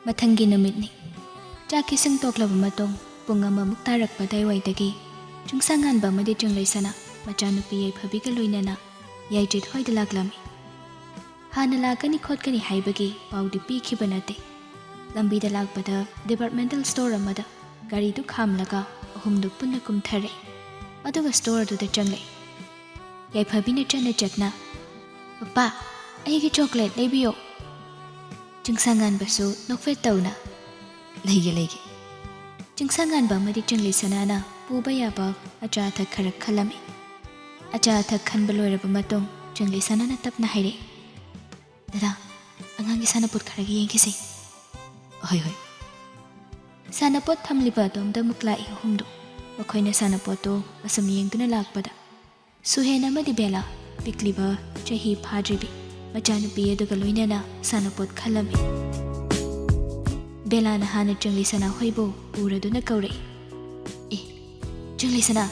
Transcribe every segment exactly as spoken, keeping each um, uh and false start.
ꯃꯊꯪꯒꯤ ꯅꯨꯃꯤꯠꯅꯤ꯫ ꯆꯥꯛ ꯏꯁꯤꯡ ꯇꯣꯛꯂꯕ ꯃꯇꯨꯡ ꯄꯨꯡ ꯑꯃꯃꯨꯛ ꯇꯥꯔꯛꯄ ꯑꯗꯨꯋꯥꯏꯗꯒꯤ ꯆꯤꯡꯁꯥꯡꯉꯥꯟꯕ ꯑꯃꯗꯤ ꯆꯤꯡꯂꯩꯁꯅꯥ ꯃꯆꯥꯅꯨꯄꯤ ꯌꯥꯏꯐꯕꯤꯒ ꯂꯣꯏꯅꯅ ꯌꯥꯏꯗ꯭ꯔꯦꯠ ꯍꯣꯏꯗ ꯂꯥꯛꯂꯝꯃꯤ꯫ ꯍꯥꯟꯅ ꯂꯥꯛꯀꯅꯤ ꯈꯣꯠꯀꯅꯤ ꯍꯥꯏꯕꯒꯤ ꯄꯥꯎꯗꯤ ꯄꯤꯈꯤꯕ ꯅꯠꯇꯦ꯫ ꯂꯝꯕꯤꯗ ꯂꯥꯛꯄꯗ ꯗꯤꯄꯥꯔꯠꯃꯦꯟꯇꯦꯜ ꯁ꯭ꯇꯣꯔ ꯑꯃꯗ ꯒꯥꯔꯤꯗꯨ ꯈꯥꯝꯂꯒ ꯑꯍꯨꯝꯗꯨ ꯄꯨꯟꯅ ꯀꯨꯝꯊꯔꯦ꯫ ꯑꯗꯨꯒ ꯁ꯭ꯇꯣꯔꯗꯨꯗ ꯆꯪꯂꯛꯏ꯫ ꯌꯥꯏꯐꯕꯤꯅ ꯆꯠꯅ ꯆꯠꯅ, "ꯄꯄꯥ, ꯑꯩꯒꯤ ꯆꯣꯀ꯭ꯂꯦꯠ ꯂꯩꯕꯤꯌꯣ꯫" ꯆꯤꯡꯁꯥꯡꯉꯥꯟꯕꯁꯨ ꯅꯣꯛꯐꯦꯠ ꯇꯧꯅ, "ꯂꯩꯒꯦ, ꯂꯩꯒꯦ꯫" ꯆꯤꯡꯁꯥꯡꯉꯥꯟꯕ ꯑꯃꯗꯤ ꯆꯤꯡꯂꯩꯁꯅꯥꯅ ꯄꯨꯕ ꯌꯥꯕ ꯑꯆꯥ ꯑꯊꯛ ꯈꯔ ꯈꯜꯂꯝꯃꯤ꯫ ꯑꯆꯥ ꯑꯊꯛ ꯈꯟꯕ ꯂꯣꯏꯔꯕ ꯃꯇꯨꯡ ꯆꯤꯡꯂꯩꯁꯅꯥꯅ ꯇꯞꯅ ꯍꯥꯏꯔꯛꯏ, "ꯗꯗꯥ, ꯑꯉꯥꯡꯒꯤ ꯁꯥꯟꯅꯄꯣꯠ ꯈꯔꯒ ꯌꯦꯡꯈꯤꯁꯦ꯫" "ꯍꯣꯏ, ꯍꯣꯏ꯫" ꯁꯥꯟꯅꯄꯣꯠ ꯊꯝꯂꯤꯕ ꯑꯗꯣꯝꯗ ꯑꯃꯨꯛ ꯂꯥꯛꯏ ꯑꯍꯨꯝꯗꯨ꯫ ꯃꯈꯣꯏꯅ ꯁꯥꯟꯅꯄꯣꯠꯇꯨ ꯑꯁꯨꯝ ꯌꯦꯡꯗꯨꯅ ꯂꯥꯛꯄꯗ ꯁꯨꯍꯦꯟ ꯑꯃꯗꯤ ꯕꯦꯂꯥ, ꯄꯤꯛꯂꯤꯕ ꯆꯍꯤ ꯐꯥꯗ꯭ꯔꯤꯕꯤ ꯃꯆꯥꯅꯨꯄꯤ ꯑꯗꯨꯒ ꯂꯣꯏꯅꯅ ꯁꯥꯟꯅꯄꯣꯠ ꯈꯜꯂꯝꯃꯤ꯫ ꯕꯦꯂꯥꯅ ꯍꯥꯟꯅ ꯆꯤꯡꯂꯩꯁꯅꯥ ꯍꯣꯏꯕꯨ ꯎꯔꯗꯨꯅ ꯀꯧꯔꯛꯏ, "ꯑꯦ, ꯆꯤꯡꯂꯩꯁꯅꯥ!"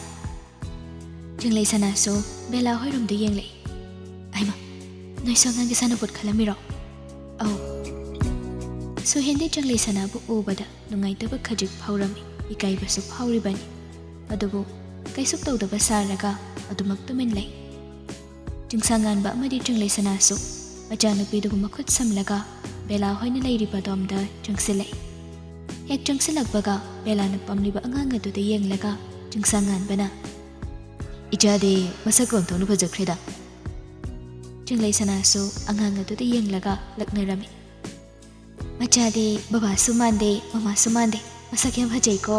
ꯆꯤꯡꯂꯩꯁꯅꯥꯁꯨ ꯕꯦꯂꯥ ꯍꯣꯏꯔꯣꯝꯗ ꯌꯦꯡꯂꯛꯏ꯫ "ꯑꯩꯃ, ꯅꯣꯏꯁꯨ ꯑꯉꯥꯡꯒꯤ ꯁꯥꯟꯅꯄꯣꯠ ꯈꯜꯂꯝꯃꯤꯔꯣ?" "ꯑꯧ꯫" ꯁꯨꯍꯦꯟꯗꯤ ꯆꯤꯡꯂꯩꯁꯅꯥꯕꯨ ꯎꯕꯗ ꯅꯨꯡꯉꯥꯏꯇꯕ ꯈꯖꯤꯛ ꯐꯥꯎꯔꯝꯃꯤ, ꯏꯀꯥꯏꯕꯁꯨ ꯐꯥꯎꯔꯤꯕꯅꯤ꯫ ꯑꯗꯨꯕꯨ ꯀꯩꯁꯨ ꯇꯧꯗꯕ ꯁꯥꯔꯒ ꯑꯗꯨꯃꯛ ꯇꯨꯃꯤꯟ ꯂꯩ꯫ ꯆꯤꯡꯁꯥꯡꯉꯥꯟꯕ ꯑꯃꯗꯤ ꯆꯤꯡꯂꯩꯁꯅꯥꯁꯨ ꯃꯆꯥꯅꯨꯄꯤꯗꯨꯕꯨ ꯃꯈꯨꯠ ꯁꯝꯂꯒ ꯕꯦꯂꯥ ꯍꯣꯏꯅ ꯂꯩꯔꯤꯕ ꯑꯗꯣꯝꯗ ꯆꯪꯁꯤꯜꯂꯛꯏ꯫ ꯍꯦꯛ ꯆꯪꯁꯤꯜꯂꯛꯄꯒ ꯕꯦꯂꯥꯅ ꯄꯝꯂꯤꯕ ꯑꯉꯥꯡ ꯑꯗꯨꯗ ꯌꯦꯡꯂꯒ ꯆꯤꯡꯁꯥꯡꯉꯥꯟꯕꯅ, "ꯏꯆꯥꯗꯤ ꯃꯁꯛ ꯑꯣꯟꯊꯣꯛꯅ ꯐꯖꯈ꯭ꯔꯦꯗ꯫" ꯆꯤꯡꯂꯩꯁꯅꯥꯁꯨ ꯑꯉꯥꯡ ꯑꯗꯨꯗ ꯌꯦꯡꯂꯒ ꯂꯛꯅꯔꯝꯃꯤ꯫ "ꯃꯆꯥꯗꯤ ꯕꯕꯥꯁꯨ ꯃꯥꯟꯗꯦ, ꯃꯃꯥꯁꯨ ꯃꯥꯟꯗꯦ, ꯃꯁꯛ ꯌꯥꯝ ꯐꯖꯩꯀꯣ꯫"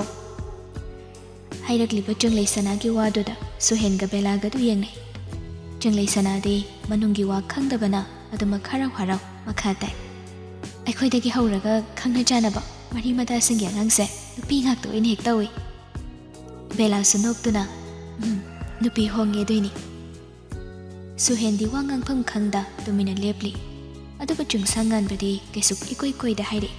ꯍꯥꯏꯔꯛꯂꯤꯕ ꯆꯤꯡꯂꯩꯁꯅꯥꯒꯤ ꯋꯥꯗꯨꯗ ꯁꯨꯍꯦꯟꯒ ꯕꯦꯂꯥꯒꯗꯨ ꯌꯦꯡꯅꯩ꯫ ꯆꯤꯡꯂꯩꯁꯅꯥꯗꯤ ꯃꯅꯨꯡꯒꯤ ꯋꯥ ꯈꯪꯗꯕꯅ ꯑꯗꯨꯃꯛ ꯍꯔꯥꯎ ꯍꯔꯥꯎ ꯃꯈꯥ ꯇꯥꯏ꯫ "ꯑꯩꯈꯣꯏꯗꯒꯤ ꯍꯧꯔꯒ ꯈꯪꯅ ꯆꯥꯟꯅꯕ ꯃꯔꯤ ꯃꯇꯥꯁꯤꯡꯒꯤ ꯑꯉꯥꯡꯁꯦ ꯅꯨꯄꯤ ꯉꯥꯛꯇ ꯑꯣꯏꯅ ꯍꯦꯛ ꯇꯧꯏ꯫" ꯕꯦꯂꯥꯁꯨ ꯅꯣꯛꯇꯨꯅ, "ꯎꯝ, ꯅꯨꯄꯤ ꯍꯣꯡꯉꯦ ꯑꯗꯨꯏꯅꯤ꯫" ꯁꯨꯍꯦꯟꯗꯤ ꯋꯥ ꯉꯥꯡꯐꯝ ꯈꯪꯗ ꯇꯨꯃꯤꯟꯅ ꯂꯦꯞꯂꯤ꯫ ꯑꯗꯨꯒ ꯆꯤꯡꯁꯥꯡꯉꯥꯟꯕꯗꯤ ꯀꯩꯁꯨ ꯏꯀꯣꯏ ꯀꯣꯏꯗ ꯍꯥꯏꯔꯛꯏ,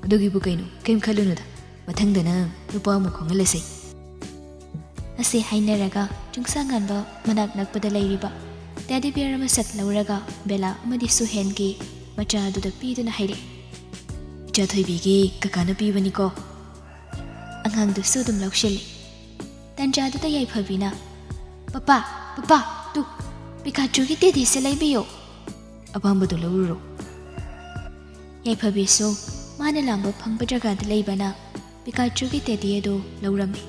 "ꯑꯗꯨꯒꯤꯕꯨ ꯀꯩꯅꯣ, ꯀꯩꯝ ꯈꯜꯂꯨꯅꯨꯗ, ꯃꯊꯪꯗꯅ ꯅꯨꯄꯥ ꯑꯃꯨꯛ ꯈꯣꯡꯍꯜꯂꯁꯤ꯫" ꯑꯁꯤ ꯍꯥꯏꯅꯔꯒ ꯆꯤꯡꯁꯥꯡꯉꯥꯟꯕ ꯃꯅꯥꯛ ꯅꯛꯄꯗ ꯂꯩꯔꯤꯕ ꯇꯦꯗꯤ ꯕꯤꯌꯔ ꯑꯃ ꯁꯠ ꯂꯧꯔꯒ ꯕꯦꯂꯥ ꯑꯃꯗꯤ ꯁꯨꯍꯦꯟꯒꯤ ꯃꯆꯥ ꯑꯗꯨꯗ ꯄꯤꯗꯨꯅ ꯍꯥꯏꯔꯛꯏ, "ꯏꯆꯥ ꯊꯣꯏꯕꯤꯒꯤ ꯀꯀꯥꯅ ꯄꯤꯕꯅꯤꯀꯣ꯫" ꯑꯉꯥꯡꯗꯨꯁꯨ ꯑꯗꯨꯝ ꯂꯧꯁꯤꯜꯂꯤ꯫ ꯇꯟꯖꯥꯗꯨꯗ ꯌꯥꯏꯐꯕꯤꯅ, "ꯄꯄꯥ, ꯄꯄꯥ, ꯇꯨ, ꯄꯤꯀꯥꯆꯨꯒꯤ ꯇꯦꯗꯤꯁꯦ ꯂꯩꯕꯤꯌꯣ꯫ ꯑꯄꯥꯝꯕꯗꯨ ꯂꯧꯔꯨꯔꯣ꯫" ꯌꯥꯏꯐꯕꯤꯁꯨ ꯃꯥꯅ ꯂꯥꯝꯕ ꯐꯪꯕ ꯖꯒꯥꯗ ꯂꯩꯕꯅ ꯄꯤꯀꯥꯆꯨꯒꯤ ꯇꯦꯗꯤ ꯑꯗꯨ ꯂꯧꯔꯝꯃꯤ꯫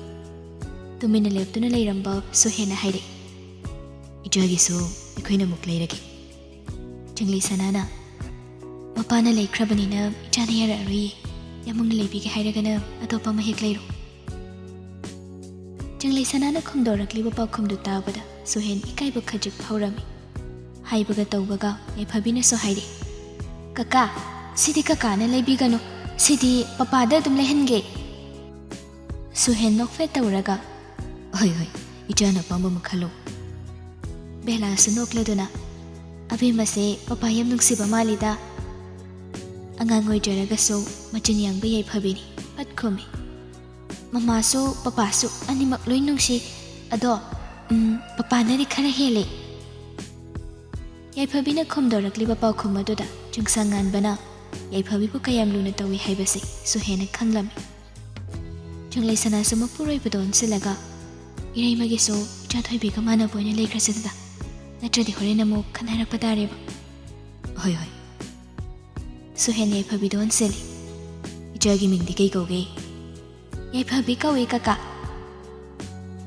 ꯇꯨꯃꯤꯟꯅ ꯂꯦꯞꯇꯨꯅ ꯂꯩꯔꯝꯕ ꯁꯨꯍꯦꯟꯅ ꯍꯥꯏꯔꯛꯏ, "ꯏꯆꯥꯒꯤꯁꯨ ꯑꯩꯈꯣꯏꯅ ꯑꯃꯨꯛ ꯂꯩꯔꯒꯦ꯫" ꯆꯤꯡꯂꯩ ꯁꯅꯥꯅ, "ꯃꯄꯥꯅ ꯂꯩꯈ꯭ꯔꯕꯅꯤꯅ ꯏꯆꯥꯅ ꯌꯥꯔꯛꯑꯔꯣꯏꯌꯦ꯫ ꯌꯥꯝꯕꯨꯡꯅ ꯂꯩꯕꯤꯒꯦ ꯍꯥꯏꯔꯒꯅ ꯑꯇꯣꯞꯄ ꯑꯃ ꯍꯦꯛ ꯂꯩꯔꯣ꯫" ꯆꯤꯡꯂꯩ ꯁꯅꯥꯅ ꯈꯨꯝꯗꯣꯔꯛꯂꯤꯕ ꯄꯥꯎꯈꯨꯝꯗꯨ ꯇꯥꯕꯗ ꯁꯨꯍꯦꯟ ꯏꯀꯥꯏꯕ ꯈꯖꯤꯛ ꯐꯥꯎꯔꯝꯃꯤ꯫ ꯍꯥꯏꯕꯒ ꯇꯧꯕꯒ ꯌꯥꯏꯐꯕꯤꯅꯁꯨ ꯍꯥꯏꯔꯛꯏ, "ꯀꯀꯥ, ꯁꯤꯗꯤ ꯀꯀꯥꯅ ꯂꯩꯕꯤꯒꯅꯨ, ꯁꯤꯗꯤ ꯄꯄꯥꯗ ꯑꯗꯨꯝ ꯂꯩꯍꯟꯒꯦ꯫" ꯁꯨꯍꯦꯟ ꯅꯣꯛꯐꯦꯠ ꯇꯧꯔꯒ, "ꯍꯣꯏ, ꯍꯣꯏ, ꯏꯆꯥꯅ ꯑꯄꯥꯝꯕ ꯑꯃ ꯈꯜꯂꯣ꯫" ꯕꯦꯂꯥꯁꯨ ꯅꯣꯛꯂꯗꯨꯅ, "ꯑꯕꯦꯝꯃꯁꯦ ꯄꯄꯥ ꯌꯥꯝ ꯅꯨꯡꯁꯤꯕ ꯃꯥꯜꯂꯤꯗ꯫" ꯑꯉꯥꯡ ꯑꯣꯏꯖꯔꯒꯁꯨ ꯃꯆꯤꯟ ꯌꯥꯡꯕ ꯌꯥꯏꯐꯕꯤꯅꯤ꯫ ꯐꯠ ꯈꯨꯝꯃꯤ, "ꯃꯃꯥꯁꯨ ꯄꯄꯥꯁꯨ ꯑꯅꯤꯃꯛ ꯂꯣꯏ ꯅꯨꯡꯁꯤ꯫ ꯑꯗꯣ, ꯎꯝ, ꯄꯄꯥꯅꯗꯤ ꯈꯔ ꯍꯦꯜꯂꯦ꯫" ꯌꯥꯏꯐꯕꯤꯅ ꯈꯨꯝꯗꯣꯔꯛꯂꯤꯕ ꯄꯥꯎꯈꯨꯝ ꯑꯗꯨꯗ ꯆꯤꯡꯁꯥꯡ ꯉꯥꯟꯕꯅ ꯌꯥꯏꯐꯕꯤꯕꯨ ꯀꯌꯥꯝ ꯂꯨꯅ ꯇꯧꯏ ꯍꯥꯏꯕꯁꯤ ꯁꯨꯍꯦꯟꯅ ꯈꯪꯂꯝꯃꯤ꯫ ꯆꯤꯡꯂꯩ ꯁꯅꯥꯁꯨ ꯃꯄꯨꯔꯣꯏꯕꯗ ꯑꯣꯟꯁꯤꯜꯂꯒ, "ꯏꯔꯩꯃꯒꯤꯁꯨ ꯏꯆꯥ ꯊꯣꯏꯕꯤꯒ ꯃꯥꯟꯅꯕ ꯑꯣꯏꯅ ꯂꯩꯈ꯭ꯔꯁꯤꯗ, ꯅꯠꯇ꯭ꯔꯗꯤ ꯍꯣꯔꯦꯟ ꯑꯃꯨꯛ ꯈꯠꯅꯔꯛꯄ ꯇꯥꯔꯦꯕ꯫" "ꯍꯣꯏ, ꯍꯣꯏ꯫" ꯁꯨꯍꯦꯟ ꯌꯥꯏꯐꯕꯤꯗ ꯑꯣꯟꯁꯤꯜꯂꯤ꯫ "ꯏꯆꯥꯒꯤ ꯃꯤꯡꯗꯤ ꯀꯩ ꯀꯧꯒꯦ?" "ꯌꯥꯏꯐꯕꯤ ꯀꯧꯏ, ꯀꯀꯥ꯫"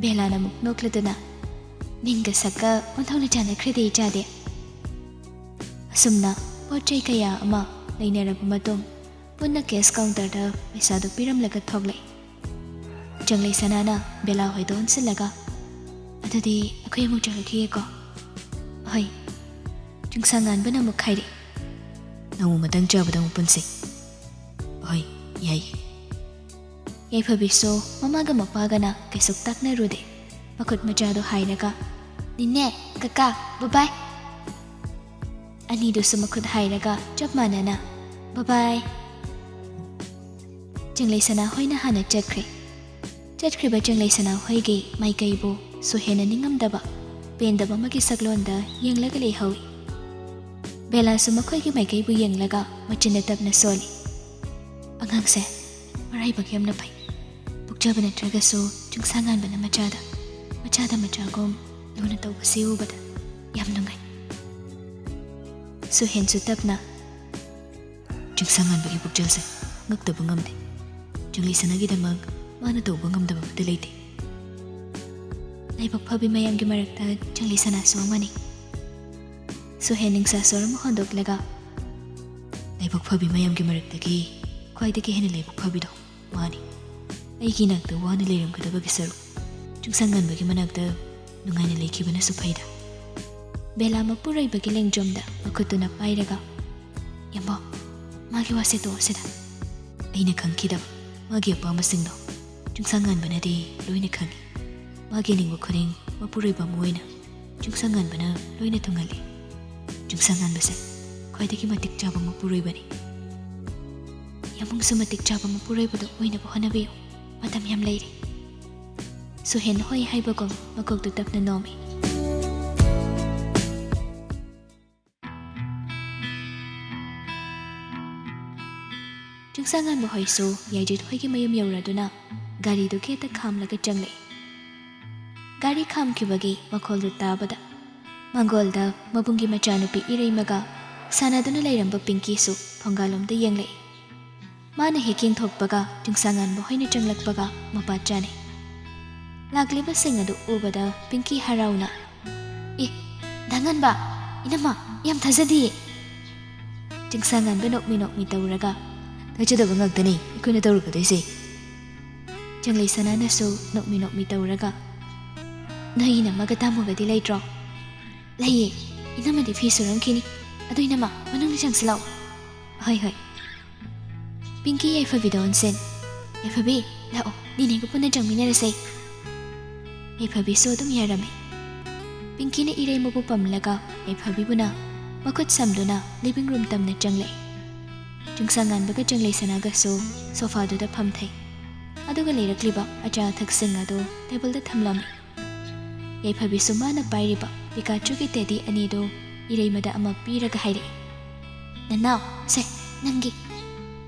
ꯕꯦꯂꯥꯅ ꯑꯃꯨꯛ ꯅꯣꯛꯂꯗꯨꯅ, "ꯃꯤꯡꯒ ꯁꯛꯀ ꯑꯣꯟꯊꯣꯛꯅ ꯆꯥꯟꯅꯈ꯭ꯔꯦꯗꯦ ꯏꯆꯥꯗꯤ꯫" ꯑꯁꯨꯝꯅ ꯄꯣꯠ ꯆꯩ ꯀꯌꯥ ꯑꯃ ꯂꯩꯅꯔꯕ ꯃꯇꯨꯡ, ꯄꯨꯟꯅ ꯀꯦꯁ ꯀꯥꯎꯟꯇꯔꯗ ꯄꯩꯁꯥꯗꯨ ꯄꯤꯔꯝꯂꯒ ꯊꯣꯛꯂꯛꯏ꯫ ꯆꯤꯡꯂꯩ ꯁꯅꯥꯅ ꯕꯦꯂꯥ ꯍꯣꯏꯗ ꯑꯣꯟꯁꯤꯜꯂꯒ, "ꯑꯗꯨꯗꯤ ꯑꯩꯈꯣꯏ ꯑꯃꯨꯛ ꯆꯠꯂꯨꯈꯤꯒꯦꯀꯣ?" "ꯍꯣꯏ꯫" ꯆꯤꯡꯁꯥꯡ ꯉꯥꯟꯕꯅ ꯑꯃꯨꯛ ꯍꯥꯏꯔꯛꯏ, "ꯅꯣꯡꯃ ꯃꯇꯥꯡ ꯆꯥꯕꯗ ꯑꯃꯨꯛ ꯄꯨꯟꯁꯤ꯫" "ꯍꯣꯏ, ꯌꯥꯏ꯫" ꯌꯥꯏꯐꯕꯤꯁꯨ ꯃꯃꯥꯒ ꯃꯄꯥꯒꯅ ꯀꯩꯁꯨ ꯇꯥꯛꯅꯔꯨꯗꯦ꯫ ꯃꯈꯨꯠ ꯃꯆꯥꯗꯣ ꯍꯥꯏꯔꯒ, "ꯅꯤꯅꯦ, ꯀꯀꯥ, ꯕꯕꯥꯏ꯫" ꯑꯅꯤꯗꯨꯁꯨ ꯃꯈꯨꯠ ꯍꯥꯏꯔꯒ ꯆꯞ ꯃꯥꯟꯅꯅ, "ꯕꯕꯥꯏ꯫" ꯆꯤꯡꯂꯩ ꯁꯅꯥ ꯍꯣꯏꯅ ꯍꯥꯟꯅ ꯆꯠꯈ꯭ꯔꯦ꯫ ꯆꯠꯈ꯭ꯔꯤꯕ ꯆꯤꯡꯂꯩ ꯁꯅꯥ ꯍꯣꯏꯒꯤ ꯃꯥꯏꯀꯩꯕꯨ ꯁꯨꯍꯦꯟꯅ ꯅꯤꯡꯉꯝꯗꯕ, ꯄꯦꯟꯗꯕ ꯑꯃꯒꯤ ꯁꯛꯂꯣꯟꯗ ꯌꯦꯡꯂꯒ ꯂꯩꯍꯧꯏ꯫ ꯕꯦꯂꯥꯁꯨ ꯃꯈꯣꯏꯒꯤ ꯃꯥꯏꯀꯩꯕꯨ ꯌꯦꯡꯂꯒ ꯃꯆꯤꯟꯗ ꯇꯞꯅ ꯁꯣꯜꯂꯤ꯫ ꯑꯉꯥꯡꯁꯦ ꯃꯔꯥꯏꯕꯛ ꯌꯥꯝꯅ ꯐꯩ꯫ ꯄꯣꯛꯆꯕ ꯅꯠꯇ꯭ꯔꯒꯁꯨ ꯆꯤꯡꯁꯥ ꯉꯥꯟꯕꯅ ꯃꯆꯥꯗ, ꯃꯆꯥꯗ ꯃꯆꯥꯒꯨꯝ ꯂꯨꯅ ꯇꯧꯕꯁꯤ ꯎꯕꯗ ꯌꯥꯝ ꯅꯨꯡꯉꯥꯏ꯫ ꯁꯨꯍꯦꯟꯁꯨ ꯇꯞꯅ, ꯆꯤꯡꯁꯥ ꯉꯥꯟꯕꯒꯤ ꯄꯨꯛꯆꯦꯜꯁꯦ ꯉꯛꯇꯕ ꯉꯝꯗꯦ꯫ ꯆꯤꯡꯂꯩꯁꯅꯥꯒꯤꯗꯃꯛ ꯃꯥꯅ ꯇꯧꯕ ꯉꯝꯗꯕ ꯑꯃꯠꯇ ꯂꯩꯇꯦ꯫ ꯂꯥꯏꯕꯛ ꯐꯕꯤ ꯃꯌꯥꯝꯒꯤ ꯃꯔꯛꯇ ꯆꯤꯡꯂꯩꯁꯅꯥꯁꯨ ꯑꯃꯅꯤ꯫ ꯁꯨꯍꯦꯟ ꯅꯤꯡꯁꯥ ꯁꯣꯔ ꯑꯃ ꯍꯣꯟꯗꯣꯛꯂꯒ, ꯂꯥꯏꯕꯛ ꯐꯕꯤ ꯃꯌꯥꯝꯒꯤ ꯃꯔꯛꯇꯒꯤ ꯈ꯭ꯋꯥꯏꯗꯒꯤ ꯍꯦꯟꯅ ꯂꯥꯏꯕꯛ ꯐꯕꯤꯗꯣ ꯃꯥꯅꯤ꯫ ꯑꯩꯒꯤ ꯏꯅꯥꯛꯇ ꯋꯥꯅ ꯂꯩꯔꯝꯒꯗꯕꯒꯤ ꯁꯔꯨꯛ, ꯆꯤꯡꯁꯥ ꯉꯥꯟꯕꯒꯤ ꯃꯅꯥꯛꯇ ꯅꯨꯡꯉꯥꯏꯅ ꯂꯩꯈꯤꯕꯅꯁꯨ ꯐꯩꯗ꯫ ꯕꯦꯂꯥ ꯃꯄꯨꯔꯣꯏꯕꯒꯤ ꯂꯦꯡꯖꯨꯝꯗ ꯃꯈꯨꯠꯇꯨꯅ ꯄꯥꯏꯔꯒ, "ꯌꯥꯝꯕꯣ, ꯃꯥꯒꯤ ꯋꯥꯁꯦ ꯇꯣꯛꯑꯁꯤꯗ꯫ ꯑꯩꯅ ꯈꯪꯈꯤꯗꯕ ꯃꯥꯒꯤ ꯑꯄꯥꯝꯕꯁꯤꯡꯗꯣ ꯆꯤꯡꯁꯥ ꯉꯥꯟꯕꯅꯗꯤ ꯂꯣꯏꯅ ꯈꯪꯏ꯫ ꯃꯥꯒꯤ ꯑꯅꯤꯡꯕ ꯈꯨꯗꯤꯡ ꯃꯄꯨꯔꯣꯏꯕ ꯑꯃ ꯑꯣꯏꯅ ꯆꯤꯡꯁꯥ ꯉꯥꯟꯕꯅ ꯂꯣꯏꯅ ꯊꯨꯡꯍꯜꯂꯤ꯫ ꯆꯤꯡꯁꯥ ꯉꯥꯟꯕꯁꯦ ꯈ꯭ꯋꯥꯏꯗꯒꯤ ꯃꯇꯤꯛ ꯆꯥꯕ ꯃꯄꯨꯔꯣꯏꯕꯅꯤ꯫ ꯌꯥꯝꯕꯨꯡꯁꯨ ꯃꯇꯤꯛ ꯆꯥꯕ ꯃꯄꯨꯔꯣꯏꯕꯗꯣ ꯑꯣꯏꯅꯕ ꯍꯣꯠꯅꯕꯤꯌꯨ꯫ ꯃꯇꯝ ꯌꯥꯝ ꯂꯩꯔꯤ꯫" ꯁꯨꯍꯦꯟ ꯍꯣꯏ ꯍꯥꯏꯕꯒꯨꯝ ꯃꯀꯣꯛꯇꯨ ꯇꯞꯅ ꯅꯣꯝꯃꯤ꯫ ꯆꯤꯡꯁꯥ ꯉꯥꯟꯕ ꯍꯣꯏꯁꯨ ꯌꯥꯏꯗ꯭ꯔꯤꯠ ꯍꯣꯏꯒꯤ ꯃꯌꯨꯝ ꯌꯧꯔꯗꯨꯅ ꯒꯥꯔꯤꯗꯨ ꯒꯦꯠꯇ ꯈꯥꯝꯂꯒ ꯆꯪꯂꯛꯏ꯫ ꯒꯥꯔꯤ ꯈꯥꯝꯈꯤꯕꯒꯤ ꯃꯈꯣꯜꯗꯨ ꯇꯥꯕꯗ ꯃꯥꯡꯒꯣꯜꯗ ꯃꯕꯨꯡꯒꯤ ꯃꯆꯥꯅꯨꯄꯤ ꯏꯔꯩꯃꯒ ꯁꯥꯟꯅꯗꯨꯅ ꯂꯩꯔꯝꯕ ꯄꯤꯡꯀꯤꯁꯨ ꯊꯣꯡꯒꯥꯜꯂꯣꯝꯗ ꯌꯦꯡꯂꯛꯏ꯫ ꯃꯥꯅ ꯍꯦꯛ ꯌꯦꯡꯊꯣꯛꯄꯒ ꯆꯤꯡꯁꯥ ꯉꯥꯟꯕ ꯍꯣꯏꯅ ꯆꯪꯂꯛꯄꯒ ꯃꯄꯥ ꯆꯥꯅꯩ꯫ ꯂꯥꯛꯂꯤꯕꯁꯤꯡ ꯑꯗꯨ ꯎꯕꯗ ꯄꯤꯡꯀꯤ ꯍꯔꯥꯎꯅ, "ꯑꯦ, ꯗꯥ ꯉꯥꯟꯕ, ꯏꯅꯝꯃ, ꯌꯥꯝ ꯊꯥꯖꯗꯤꯌꯦ!" ꯆꯤꯡꯁꯥ ꯉꯥꯟꯕ ꯅꯣꯛꯃꯤ ꯅꯣꯛꯃꯤ ꯇꯧꯔꯒ, "ꯊꯥꯖꯗꯕ ꯉꯥꯛꯇꯅꯤ ꯑꯩꯈꯣꯏꯅ ꯇꯧꯔꯛꯀꯗꯣꯏꯁꯦ꯫" ꯆꯤꯡꯂꯩ ꯁꯅꯥꯅꯁꯨ ꯅꯣꯛꯃꯤ ꯅꯣꯛꯃꯤ ꯇꯧꯔꯒ, "ꯅꯣꯏ ꯏꯅꯝꯃꯒ ꯇꯥꯃꯣꯒꯗꯤ ꯂꯩꯇ꯭ꯔꯣ?" "ꯂꯩꯌꯦ, ꯏꯅꯝꯃꯗꯤ ꯐꯤ ꯁꯨꯔꯝꯈꯤꯅꯤ꯫ ꯑꯗꯨ ꯏꯅꯝꯃ, ꯃꯅꯨꯡꯗ ꯆꯪꯁꯤ ꯂꯥꯛꯑꯣ꯫" "ꯍꯣꯏ, ꯍꯣꯏ꯫" ꯄꯤꯡꯀꯤ ꯌꯥꯏꯐꯕꯤꯗ ꯑꯣꯟꯁꯤꯟ, "ꯌꯥꯏꯐꯕꯤ, ꯂꯥꯛꯑꯣ, ꯅꯦꯅꯦꯒ ꯄꯨꯟꯅ ꯆꯪꯃꯤꯟꯅꯔꯁꯦ꯫" ꯌꯥꯏꯐꯕꯤꯁꯨ ꯑꯗꯨꯝ ꯌꯥꯔꯝꯃꯤ꯫ ꯄꯤꯡꯀꯤꯅ ꯏꯔꯩꯃꯕꯨ ꯄꯝꯂꯒ ꯌꯥꯏꯐꯕꯤꯕꯨꯅ ꯃꯈꯨꯠ ꯁꯝꯗꯨꯅ ꯂꯤꯚꯤꯡ ꯔꯨꯝ ꯇꯝꯅ ꯆꯪꯂꯛꯏ꯫ ꯆꯤꯡꯁꯥ ꯉꯥꯟꯕꯒ ꯆꯤꯡꯂꯩ ꯁꯅꯥꯒꯁꯨ ꯁꯣꯐꯥꯗꯨꯗ ꯐꯝꯊꯩ꯫ ꯑꯗꯨꯒ ꯂꯩꯔꯛꯂꯤꯕ ꯑꯆꯥ ꯑꯊꯛꯁꯤꯡ ꯑꯗꯨ ꯇꯦꯕꯜꯗ ꯊꯝꯂꯝꯃꯤ꯫ ꯌꯥꯏꯐꯕꯤꯁꯨ ꯃꯥꯅ ꯄꯥꯏꯔꯤꯕ ꯄꯤꯀꯥꯆꯨꯒꯤ ꯇꯦꯗꯤ ꯑꯅꯤꯗꯨ ꯏꯔꯩꯃꯗ ꯑꯃ ꯄꯤꯔꯒ ꯍꯥꯏꯔꯛꯏ, "ꯅꯅꯥꯎ, ꯁꯦ, ꯅꯪꯒꯤ꯫"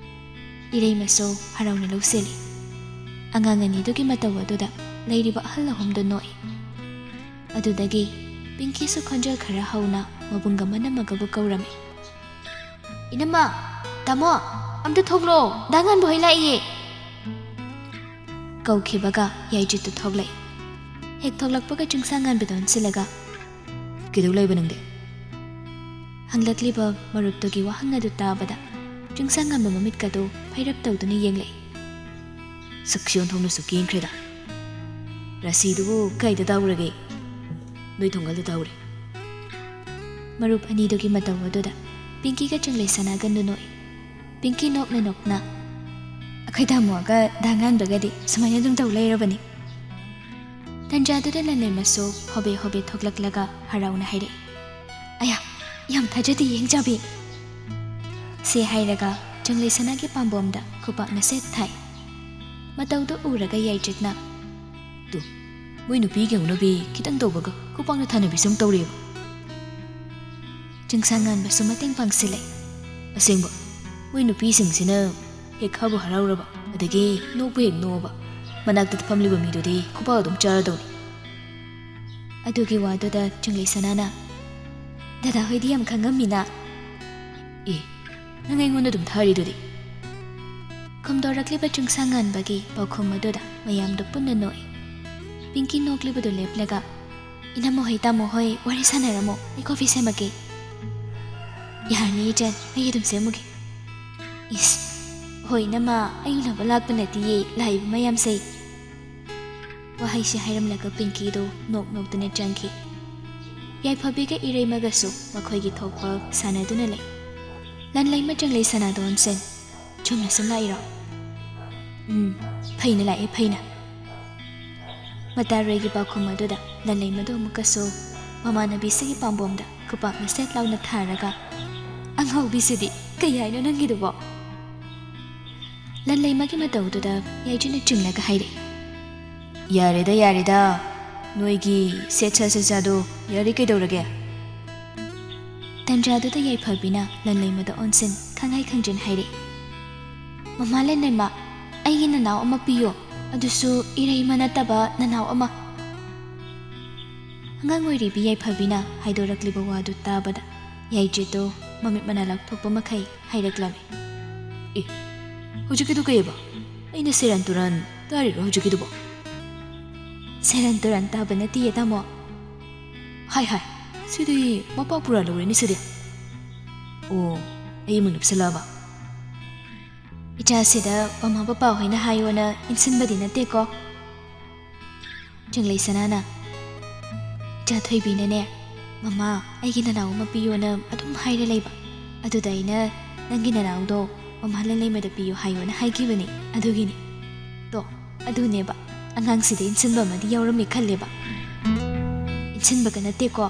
ꯏꯔꯩꯃꯁꯨ ꯍꯔꯥꯎꯅ ꯂꯧꯁꯤꯜꯂꯤ꯫ ꯑꯉꯥꯡ ꯑꯅꯤꯗꯨꯒꯤ ꯃꯇꯧ ꯑꯗꯨꯗ ꯂꯩꯔꯤꯕ ꯑꯍꯜ ꯑꯍꯨꯝꯗꯨ ꯅꯣꯛꯏ꯫ ꯑꯗꯨꯗꯒꯤ ꯄꯤꯡꯀꯤꯁꯨ ꯈꯣꯟꯖꯦꯜ ꯈꯔ ꯍꯧꯅ ꯃꯕꯨꯡꯒ ꯃꯅꯝꯃꯒꯕꯨ ꯀꯧꯔꯝꯃꯤ꯫ "ꯏꯅꯝꯃ, ꯇꯥꯃꯣ, ꯑꯝꯇ ꯊꯣꯛꯂꯛꯑꯣ, ꯗꯥ ꯉꯥꯟꯕ ꯍꯣꯏ ꯂꯥꯛꯏꯌꯦ!" ꯀꯧꯈꯤꯕꯒ ꯌꯥꯏꯖꯤꯠꯇꯨ ꯊꯣꯛꯂꯛꯏ꯫ ꯍꯦꯛ ꯊꯣꯛꯂꯛꯄꯒ ꯆꯤꯡꯁꯥꯡ ꯉꯥꯟꯕꯗ ꯑꯣꯟꯁꯤꯜꯂꯒ, "ꯀꯩꯗꯧ ꯂꯩꯕ ꯅꯪꯗꯤ?" ꯍꯪꯂꯛꯂꯤꯕ ꯃꯔꯨꯞꯇꯨꯒꯤ ꯋꯥꯍꯪ ꯑꯗꯨ ꯇꯥꯕꯗ ꯆꯤꯡꯁꯥꯡ ꯉꯥꯟꯕ ꯃꯃꯤꯠꯀꯗꯨ ꯐꯩꯔꯞ ꯇꯧꯗꯨꯅ ꯌꯦꯡꯂꯛꯏ꯫ ꯁꯛꯁꯤ ꯑꯣꯟꯊꯣꯛꯅꯁꯨ ꯀꯦꯟꯈ꯭ꯔꯦꯗ꯫ "ꯔꯥꯁꯤꯗꯨꯕꯨ ꯀꯥꯏꯗ ꯇꯥꯎꯔꯒꯦ?" "ꯅꯣꯏ ꯊꯣꯡꯒꯥꯜꯗ ꯇꯥꯎꯔꯦ꯫" ꯃꯔꯨꯞ ꯑꯅꯤꯗꯨꯒꯤ ꯃꯇꯧ ꯑꯗꯨꯗ ꯄꯤꯡꯀꯤꯒ ꯆꯤꯡꯂꯩ ꯁꯅꯥꯒꯟꯗꯨ ꯅꯣꯛꯏ꯫ ꯄꯤꯡꯀꯤ ꯅꯣꯛꯅ ꯅꯣꯛꯅ, "ꯑꯩꯈꯣꯏ ꯇꯥꯃꯣꯒ ꯗꯥ ꯉꯥꯟꯕꯒꯗꯤ ꯁꯨꯃꯥꯏꯅ ꯑꯗꯨꯝ ꯇꯧ ꯂꯩꯔꯕꯅꯤ꯫" ꯇꯟꯖꯥꯗꯨꯗ ꯂꯟꯂꯩꯃꯁꯨ ꯍꯣꯕꯦ ꯍꯣꯕꯦ ꯊꯣꯛꯂꯛꯂꯒ ꯍꯔꯥꯎꯅ ꯍꯥꯏꯔꯛꯏ, "ꯑꯌꯥ, ꯌꯥꯝ ꯊꯥꯖꯗꯦ ꯌꯦꯡꯆꯥꯕꯤ!" ꯁꯤ ꯍꯥꯏꯔꯒ ꯆꯤꯡꯂꯩ ꯁꯅꯥꯒꯤ ꯄꯥꯝꯕꯣꯝꯗ ꯈꯨꯄꯥꯛꯅ ꯁꯦꯠ ꯊꯥꯏ꯫ ꯃꯇꯧꯗꯨ ꯎꯔꯒ ꯌꯥꯏꯖꯤꯠꯅ, "ꯇꯨ, ꯃꯣꯏ ꯅꯨꯄꯤꯒꯤ ꯍꯧꯅꯕꯤ ꯈꯤꯇꯪ ꯇꯧꯕꯒ ꯈꯨꯄꯥꯛꯅ ꯊꯥꯅꯕꯤꯁꯨ ꯑꯃꯨꯛ ꯇꯧꯔꯤꯑꯕ꯫" ꯆꯤꯡꯁꯥꯡ ꯉꯥꯟꯕꯁꯨ ꯃꯇꯦꯡ ꯄꯥꯡꯁꯤꯜꯂꯦ꯫ "ꯑꯁꯦꯡꯕ, ꯃꯣꯏ ꯅꯨꯄꯤꯁꯤꯡꯁꯤꯅ ꯍꯦꯛ ꯍꯥꯕꯨ ꯍꯔꯥꯎꯔꯕ, ꯑꯗꯒꯤ ꯅꯣꯛꯄꯨ ꯍꯦꯛ ꯅꯣꯛꯑꯕ, ꯃꯅꯥꯛꯇ ꯐꯝꯂꯤꯕ ꯃꯤꯗꯨꯗꯤ ꯈꯨꯄꯥꯛ ꯑꯗꯨꯝ ꯆꯥꯔꯗꯧꯅꯤ꯫" ꯑꯗꯨꯒꯤ ꯋꯥꯗꯨꯗ ꯆꯤꯡꯂꯩ ꯁꯅꯥꯅ, "ꯗꯗꯥ ꯍꯣꯏꯗꯤ ꯌꯥꯝ ꯈꯪꯉꯝꯃꯤꯅ꯫" "ꯑꯦ, ꯅꯪ ꯑꯩꯉꯣꯟꯗ ꯑꯗꯨꯝ ꯊꯥꯔꯤꯗꯨꯗꯤ?" ꯈꯨꯝꯗꯣꯔꯛꯂꯤꯕ ꯆꯤꯡꯁꯥꯡ ꯉꯥꯟꯕꯒꯤ ꯄꯥꯎꯈꯨꯝ ꯑꯗꯨꯗ ꯃꯌꯥꯝꯗꯨ ꯄꯨꯟꯅ ꯅꯣꯛꯏ꯫ ꯄꯤꯡꯀꯤ ꯅꯣꯛꯂꯤꯕꯗꯨ ꯂꯦꯞꯂꯒ, "ꯏꯅꯝꯃ ꯍꯣꯏ, ꯇꯥꯃꯣ ꯍꯣꯏ ꯋꯥꯔꯤ ꯁꯥꯟꯅꯔꯝꯃꯣ, ꯑꯩ ꯀꯣꯐꯤ ꯁꯦꯝꯃꯛꯀꯦ꯫" "ꯌꯥꯔꯅꯤ ꯏꯆꯟ, ꯑꯩ ꯑꯗꯨꯝ ꯁꯦꯝꯃꯨꯒꯦ꯫" "ꯏꯁ, ꯍꯣꯏ ꯏꯅꯝꯃ, ꯑꯩ ꯎꯅꯕ ꯂꯥꯛꯄ ꯅꯠꯇꯤꯌꯦ, ꯂꯥꯛꯏꯕ ꯃꯌꯥꯝꯁꯦ꯫" ꯋꯥꯍꯩꯁꯤ ꯍꯥꯏꯔꯝꯂꯒ ꯄꯤꯡꯀꯤꯗꯨ ꯅꯣꯛ ꯅꯣꯛꯇꯨꯅ ꯆꯪꯈꯤ꯫ ꯌꯥꯏꯐꯕꯤꯒ ꯏꯔꯩꯃꯒꯁꯨ ꯃꯈꯣꯏꯒꯤ ꯊꯣꯛꯄ ꯁꯥꯟꯅꯗꯨꯅ ꯂꯩ꯫ ꯂꯟꯂꯩꯃ ꯆꯤꯡꯂꯩ ꯁꯅꯥꯗ ꯑꯣꯟꯁꯤꯟ, "ꯆꯨꯝꯅ ꯁꯨꯝ ꯂꯥꯛꯏꯔꯣ?" "ꯎꯝ, ꯐꯩꯅ ꯂꯥꯛꯑꯦ, ꯐꯩꯅ꯫" ꯃꯇꯥꯔꯣꯏꯒꯤ ꯄꯥꯎꯈꯨꯝ ꯑꯗꯨꯗ ꯂꯟꯂꯩꯃꯗꯨ ꯑꯃꯨꯛꯀꯁꯨ ꯃꯃꯥꯟꯅꯕꯤꯁꯤꯒꯤ ꯄꯥꯝꯕꯣꯝꯗ ꯈꯨꯄꯥꯛ ꯃꯁꯦꯠ ꯂꯥꯎꯅ ꯊꯥꯔꯒ, "ꯑꯉꯥꯎꯕꯤꯁꯤꯗꯤ, ꯀꯩ ꯍꯥꯏꯅꯣ ꯅꯪꯒꯤꯗꯨꯕꯣ?" ꯂꯟꯂꯩꯃꯒꯤ ꯃꯇꯧꯗꯨꯗ ꯌꯥꯏꯖꯤꯠꯅ ꯆꯤꯡꯂꯒ ꯍꯥꯏꯔꯛꯏ, "ꯌꯥꯔꯦꯗ, ꯌꯥꯔꯦꯗ, ꯅꯣꯏꯒꯤ ꯁꯦꯠ ꯁꯥ ꯁꯦꯠ ꯁꯥꯗꯣ ꯌꯥꯔꯦ, ꯀꯩꯗꯧꯔꯒꯦ?" ꯇꯟꯖꯥꯗꯨꯗ ꯌꯥꯏꯐꯕꯤꯅ ꯂꯟꯂꯩꯃꯗ ꯑꯣꯟꯁꯤꯟ ꯈꯪꯍꯥꯏ ꯈꯪꯖꯤꯟ ꯍꯥꯏꯔꯛꯏ, "ꯃꯃꯥ ꯂꯟꯂꯩꯃ, ꯑꯩꯒꯤ ꯅꯅꯥꯎ ꯑꯃ ꯄꯤꯌꯣ, ꯑꯗꯨꯁꯨ ꯏꯔꯩꯃ ꯅꯠꯇꯕ ꯅꯅꯥꯎ ꯑꯃ"꯫ ꯑꯉꯥꯡ ꯑꯣꯏꯔꯤꯕꯤ ꯌꯥꯏꯐꯕꯤꯅ ꯍꯥꯏꯗꯣꯔꯛꯂꯤꯕ ꯋꯥꯗꯨ ꯇꯥꯕꯗ ꯌꯥꯏꯗ꯭ꯔꯦꯠꯇꯣ ꯃꯃꯤꯠ ꯃꯅꯥ ꯂꯥꯎꯊꯣꯛꯄ ꯃꯈꯩ ꯍꯥꯏꯔꯛꯂꯝꯃꯤ꯫ "ꯑꯦ, ꯍꯧꯖꯤꯛꯀꯤꯗꯨ ꯀꯩꯑꯕ? ꯑꯩꯅ ꯁꯦꯔꯥꯟ ꯇꯨꯔꯥꯟ ꯇꯥꯔꯤꯔꯣ ꯍꯧꯖꯤꯛꯀꯤꯗꯨꯕꯣ?" "ꯁꯦꯔꯥꯟ ꯇꯨꯔꯥꯟ ꯇꯥꯕ ꯅꯠꯇꯤꯌꯦ, ꯇꯥꯃꯣ"꯫ "ꯍꯥꯏ ꯍꯥꯏ, ꯁꯤꯗꯤ ꯃꯄꯥ ꯄꯨꯔꯥ ꯂꯧꯔꯦꯅꯦ ꯁꯤꯗꯤ꯫ ꯑꯣ, ꯑꯩ ꯑꯃꯨꯛ ꯅꯞꯁꯜꯂꯛꯑꯕ?" "ꯏꯆꯥꯁꯤꯗ ꯃꯃꯥ ꯄꯄꯥ ꯍꯣꯏꯅ ꯍꯥꯏꯌꯣꯅ ꯏꯟꯁꯤꯟꯕꯗꯤ ꯅꯠꯇꯦꯀꯣ"꯫ ꯆꯤꯡꯂꯩ ꯁꯅꯥꯅ, "ꯏꯆꯥ ꯊꯣꯏꯕꯤꯅꯅꯦ, ꯃꯃꯥ, ꯑꯩꯒꯤ ꯅꯅꯥꯎ ꯑꯃ ꯄꯤꯌꯣꯅ ꯑꯗꯨꯝ ꯍꯥꯏꯔ ꯂꯩꯕ꯫ ꯑꯗꯨꯗ ꯑꯩꯅ ꯅꯪꯒꯤ ꯅꯅꯥꯎꯗꯣ ꯃꯃꯥ ꯂꯟꯂꯩꯃꯗ ꯄꯤꯌꯣ ꯍꯥꯏꯌꯣꯅ ꯍꯥꯏꯈꯤꯕꯅꯤ꯫ ꯑꯗꯨꯒꯤꯅꯤ꯫ ꯇꯣ, ꯑꯗꯨꯅꯦꯕ, ꯑꯉꯥꯡꯁꯤꯗ ꯏꯟꯁꯤꯟꯕ ꯑꯃꯗꯤ ꯌꯥꯎꯔꯝꯃꯤ ꯈꯜꯂꯦꯕ꯫ ꯏꯟꯁꯤꯟꯕꯒ ꯅꯠꯇꯦꯀꯣ꯫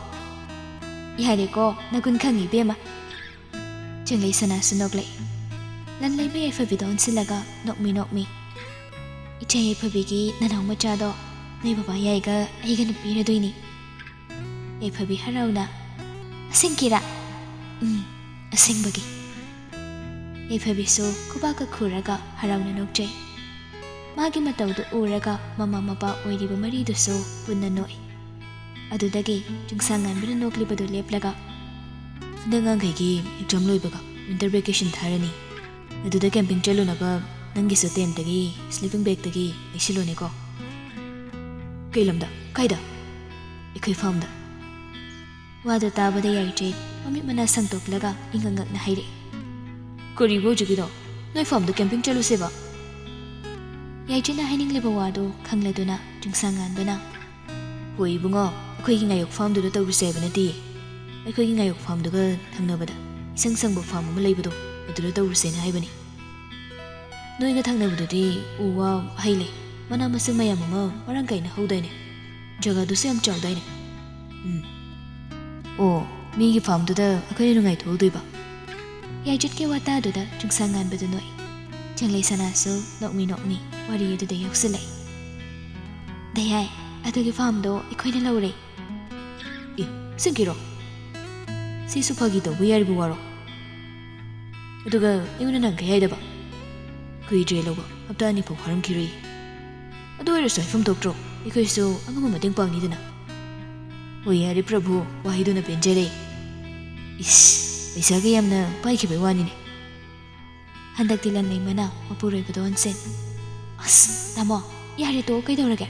ꯌꯥꯔꯦꯀꯣ, ꯅꯒꯨꯟ ꯈꯪꯉꯤ ꯏꯕꯦꯝꯃ"꯫ ꯆꯤꯡꯂꯩ ꯁꯅꯥꯁꯨ ꯅꯣꯛꯂꯛꯏ꯫ ꯂꯟꯂꯩꯃ ꯌꯥꯏꯐꯕꯤꯗ ꯑꯣꯟꯁꯤꯜꯂꯒ ꯅꯣꯛꯃꯤ ꯅꯣꯛꯃꯤ, "ꯏꯆꯦ ꯌꯥꯏꯐꯕꯤꯒꯤ ꯅꯅꯥꯎ ꯃꯆꯥꯗꯣ ꯅꯣꯏ ꯕꯕꯥ ꯌꯥꯏꯒ ꯑꯩꯒꯅ ꯄꯤꯔꯗꯣꯏꯅꯤ"꯫ ꯌꯥꯏꯐꯕꯤ ꯍꯔꯥꯎꯅ, "ꯑꯁꯦꯡꯀꯤꯔꯥ?" "ꯎꯝ, ꯑꯁꯦꯡꯕꯒꯤ"꯫ ꯌꯥꯏꯐꯕꯤꯁꯨ ꯈꯨꯕꯥꯛꯀ ꯈꯨꯔꯒ ꯍꯔꯥꯎꯅ ꯅꯣꯛꯆꯩ꯫ ꯃꯥꯒꯤ ꯃꯇꯧꯗꯨ ꯎꯔꯒ ꯃꯃꯥ ꯃꯄꯥ ꯑꯣꯏꯔꯤꯕ ꯃꯔꯤꯗꯨꯁꯨ ꯄꯨꯟꯅ ꯅꯣꯛꯏ꯫ ꯑꯗꯨꯗꯒꯤ ꯆꯤꯡꯁꯥꯡꯉꯥꯟꯕꯅ ꯅꯣꯛꯂꯤꯕꯗꯨ ꯂꯦꯞꯂꯒ, "ꯍꯟꯗꯛ ꯑꯉꯥꯡꯈꯩꯒꯤ exam ꯂꯣꯏꯕꯒ winter vacation ꯊꯥꯔꯅꯤ꯫ ꯑꯗꯨꯗ camping ꯆꯠꯂꯨꯅꯕ ꯅꯪꯒꯤꯁꯨ tentꯇꯒꯤ sleeping bagꯇꯒꯤ ꯂꯩꯁꯤꯜꯂꯣꯅꯦꯀꯣ"꯫ "ꯀꯩ ꯂꯝꯗ? ꯀꯥꯏꯗ?" "ꯑꯩꯈꯣꯏ farmꯗ"꯫ ꯋꯥꯗꯨ ꯇꯥꯕꯗ ꯌꯥꯏꯗ꯭ꯔꯦꯠ ꯃꯃꯤꯠ ꯃꯅꯥ ꯁꯪꯇꯣꯛꯂꯒ ꯏꯉꯛ ꯉꯛꯅ ꯍꯥꯏꯔꯛꯏ꯫ "ꯀꯔꯤꯕꯨ ꯍꯧꯖꯤꯛꯀꯤꯗꯣ? ꯅꯣꯏ farmꯗ camping ꯆꯠꯂꯨꯁꯦꯕ?" ꯌꯥꯏꯗ꯭ꯔꯦꯠꯅ ꯍꯥꯏꯅꯤꯡꯂꯤꯕ ꯋꯥꯗꯨ ꯈꯪꯂꯗꯨꯅ ꯆꯤꯡꯁꯥꯡꯉꯥꯟꯕꯅ, "ꯍꯣꯏ ꯏꯕꯨꯡꯉꯣ, ꯑꯩꯈꯣꯏꯒꯤ ꯉꯥꯌꯣꯛ farmꯗꯨꯗ ꯇꯧꯔꯨꯁꯦ ꯍꯥꯏꯕ ꯅꯠꯇꯦ꯫ ꯑꯩꯈꯣꯏꯒꯤ ꯉꯥꯌꯣꯛ farmꯗꯨꯒ ꯊꯪꯅꯕꯗ ꯏꯁꯪ ꯁꯪꯕ farm ꯑꯃ ꯂꯩꯕꯗꯣ, ꯑꯗꯨꯗ ꯇꯧꯔꯨꯁꯦꯅ ꯍꯥꯏꯕꯅꯤ꯫ ꯅꯣꯏꯒ ꯊꯪꯅꯕꯗꯨꯗꯤ ꯎ ꯋꯥ, ꯍꯩ ꯂꯩ, ꯃꯅꯥ ꯃꯁꯤꯡ ꯃꯌꯥꯝ ꯑꯃ ꯃꯔꯥꯡ ꯀꯥꯏꯅ ꯍꯧꯗꯥꯏꯅꯦ? ꯖꯒꯥꯗꯨꯁꯨ ꯌꯥꯝ ꯆꯥꯎꯗꯥꯏꯅꯦ?" "ꯎꯝ꯫ ꯑꯣ, ꯃꯤꯒꯤ farmꯗꯨꯗ ꯑꯩꯈꯣꯏꯅ ꯅꯨꯡꯉꯥꯏꯊꯣꯛꯎꯗꯣꯏꯕ?" ꯌꯥꯏꯗ꯭ꯔꯦꯠꯀꯤ ꯋꯥꯇꯥꯗꯨꯗ ꯆꯤꯡꯁꯥꯡꯉꯥꯟꯕꯗꯨ ꯅꯣꯛꯏ꯫ ꯆꯤꯡꯂꯩ ꯁꯅꯥꯁꯨ ꯅꯣꯛꯃꯤ ꯅꯣꯛꯃꯤ ꯋꯥꯔꯤ ꯑꯗꯨꯗ ꯌꯥꯎꯁꯤꯜꯂꯛꯏ꯫ "ꯗꯌꯥꯏ, ꯑꯗꯨꯒꯤ farmꯗꯣ ꯑꯩꯈꯣꯏꯅ ꯂꯧꯔꯦ"꯫ "ꯑꯦ, ꯑꯁꯦꯡꯀꯤꯔꯣ? ꯁꯤꯁꯨ ꯐꯥꯒꯤ ꯇꯧꯕ ꯌꯥꯔꯤꯕ ꯋꯥꯔꯣ? ꯑꯗꯨꯒ ꯑꯩꯉꯣꯟꯗ ꯅꯪ ꯀꯩ ꯍꯥꯏꯗꯕ?" ꯀꯨꯏꯗ꯭ꯔꯦ ꯂꯧꯕ, ꯍꯞꯇꯥ ꯑꯅꯤ ꯐꯥꯎ ꯐꯥꯔꯝꯈꯤꯔꯣꯏ꯫ ꯑꯗꯨ ꯑꯣꯏꯔꯁꯨ ꯍꯥꯏꯐꯝ ꯊꯣꯛꯇ꯭ꯔꯣ, ꯑꯩꯈꯣꯏꯁꯨ ꯑꯉꯝꯕ ꯃꯇꯦꯡ ꯄꯥꯡꯅꯤꯗꯅ꯫ ꯍꯣꯏ ꯌꯥꯔꯦ ꯄ꯭ꯔꯚꯨ, ꯋꯥꯍꯩꯗꯨꯅ ꯄꯦꯟꯖꯔꯦ꯫ ꯏꯁ, ꯄꯩꯁꯥꯒ ꯌꯥꯝꯅ ꯄꯥꯏꯈꯤꯕꯩ ꯋꯥꯅꯤꯅꯦ꯫ ꯍꯟꯗꯛꯇꯤ ꯂꯟꯂꯩꯃꯅ ꯃꯄꯨꯔꯣꯏꯕꯗꯣ ꯑꯣꯟꯁꯤꯟ꯫ ꯑꯁ ꯇꯥꯃꯣ, ꯌꯥꯔꯦ ꯇꯣꯛꯑꯣ, ꯀꯩꯗꯧꯔꯒꯦ?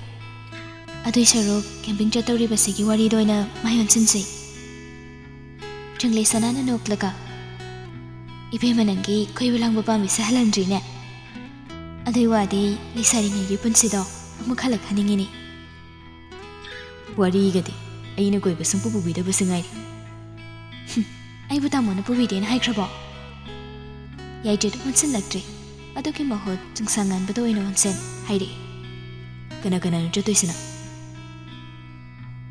ꯑꯗꯨꯏ ꯁꯔꯨꯛ ꯀꯦꯝꯄꯤꯡ ꯆꯠꯇꯧꯔꯤꯕꯁꯤꯒꯤ ꯋꯥꯔꯤꯗ ꯑꯣꯏꯅ ꯃꯥꯏ ꯑꯣꯟꯁꯤꯟꯁꯤ꯫ ꯆꯪꯂꯩ ꯁꯅꯥꯅ ꯅꯣꯛꯂꯒ, ꯏꯕꯦꯝꯃ ꯅꯪꯒꯤ ꯀꯣꯏꯕ ꯂꯥꯡꯕ ꯄꯥꯝꯃꯤꯁꯦ ꯍꯜꯍꯟꯗ꯭ꯔꯤꯅꯦ꯫ ꯑꯗꯨꯏ ꯋꯥꯗꯤ ꯂꯩꯁꯥꯔꯤꯉꯩꯒꯤ ꯄꯨꯟꯁꯤꯗꯣ ꯑꯃꯨꯛ ꯍꯜꯂꯛꯍꯟꯅꯤꯡꯉꯤꯅꯦ꯫ ꯋꯥꯔꯤꯒꯗꯤ ꯑꯩꯅ ꯀꯣꯏꯕ ꯁꯨꯡꯄꯨ ꯄꯨꯕꯤꯗꯕꯁꯨ ꯉꯥꯏꯔꯦ꯫ ꯍꯨꯝ, ꯑꯩꯕꯨ ꯇꯥꯃꯣꯅ ꯄꯨꯕꯤꯗꯦꯅ ꯍꯥꯏꯈ꯭ꯔꯕꯣ? ꯌꯥꯏꯗ꯭ꯔꯦꯗ ꯑꯣꯟꯁꯤꯜꯂꯛꯇ꯭ꯔꯦ꯫ ꯑꯗꯨꯒꯤ ꯃꯍꯨꯠ ꯆꯤꯡꯁꯥꯡ ꯉꯟꯕꯗ ꯑꯣꯏꯅ ꯑꯣꯟꯁꯤꯟ ꯍꯥꯏꯔꯛꯏ꯫ ꯀꯅꯥ ꯀꯅꯥꯅꯣ ꯆꯠꯇꯣꯏꯁꯤꯅ?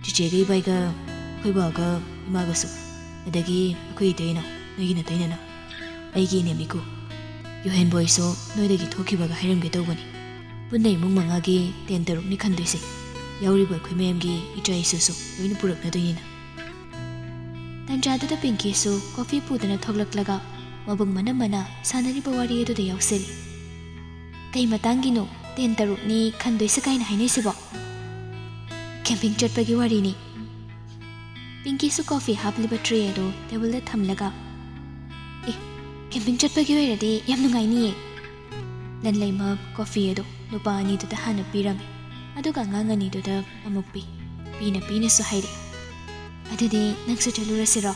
ꯆꯤꯆꯦꯒ ꯏꯕꯥꯏꯒ, ꯑꯩꯈꯣꯏ ꯕꯥꯒ, ꯏꯃꯥꯒꯁꯨ, ꯑꯗꯒꯤ ꯑꯩꯈꯣꯏ ꯏꯇꯩꯅ, ꯅꯣꯏꯒꯤ ꯅꯇꯩꯅꯅ꯫ ꯑꯩꯒꯤ ꯏꯅꯦꯝ ꯏꯀꯨ ꯌꯨꯍꯦꯟꯕꯣꯏꯁꯨ ꯅꯣꯏꯗꯒꯤ ꯊꯣꯛꯈꯤꯕꯒ ꯍꯥꯏꯔꯝꯒꯦ ꯇꯧꯕꯅꯤ꯫ ꯄꯨꯟꯅ ꯏꯃꯨꯡ ꯃꯉꯥꯒꯤ ꯇꯦꯟ ꯇꯔꯨꯛꯅꯤ ꯈꯟꯗꯣꯏꯁꯦ꯫ ꯌꯥꯎꯔꯤꯕ ꯑꯩꯈꯣꯏ ꯃꯌꯥꯝꯒꯤ ꯏꯆꯥ ꯏꯁꯨꯁꯨ ꯂꯣꯏꯅ ꯄꯨꯔꯛꯅꯗꯣꯏꯅꯤꯅ꯫ ꯇꯟꯖꯥꯗꯨꯗ ꯄꯤꯡꯀꯤꯁꯨ ꯀꯣꯐꯤ ꯄꯨꯗꯨꯅ ꯊꯣꯛꯂꯛꯂꯒ ꯃꯕꯨꯡ ꯃꯅꯝꯃꯅ ꯁꯥꯟꯅꯔꯤꯕ ꯋꯥꯔꯤ ꯑꯗꯨꯗ ꯌꯥꯎꯁꯤꯜꯂꯤ꯫ "ꯀꯩ ꯃꯇꯥꯡꯒꯤꯅꯣ ꯇꯦꯟ ꯇꯔꯨꯛꯅꯤ ꯈꯟꯗꯣꯏꯁꯦ ꯀꯥꯏꯅ ꯍꯥꯏꯅꯩꯁꯤꯕꯣ?" "ꯀꯦꯝꯄꯤꯡ ꯆꯠꯄꯒꯤ ꯋꯥꯔꯤꯅꯤ꯫" ꯄꯤꯡꯀꯤꯁꯨ ꯀꯣꯐꯤ ꯍꯥꯞꯂꯤꯕ ꯇ꯭ꯔꯦ ꯑꯗꯨ ꯇꯦꯕꯜꯗ ꯊꯝꯂꯒ, "ꯑꯦ, ꯀꯦꯝꯄꯤꯡ ꯆꯠꯄꯒꯤ ꯑꯣꯏꯔꯗꯤ ꯌꯥꯝ ꯅꯨꯡꯉꯥꯏꯅꯤꯌꯦ꯫" ꯂꯟꯂꯩꯃ ꯀꯣꯐꯤ ꯑꯗꯨ ꯅꯨꯄꯥ ꯑꯅꯤꯗꯨꯗ ꯍꯥꯟꯅ ꯄꯤꯔꯝꯃꯤ꯫ ꯑꯗꯨꯒ ꯑꯉꯥꯡ ꯑꯅꯤꯗꯨꯗ ꯑꯃꯨꯛ ꯄꯤ꯫ ꯄꯤꯅ ꯄꯤꯅꯁꯨ ꯍꯥꯏꯔꯛꯏ, "ꯑꯗꯨꯗꯤ ꯅꯪꯁꯨ ꯆꯠꯂꯨꯔꯁꯤꯔꯣ?"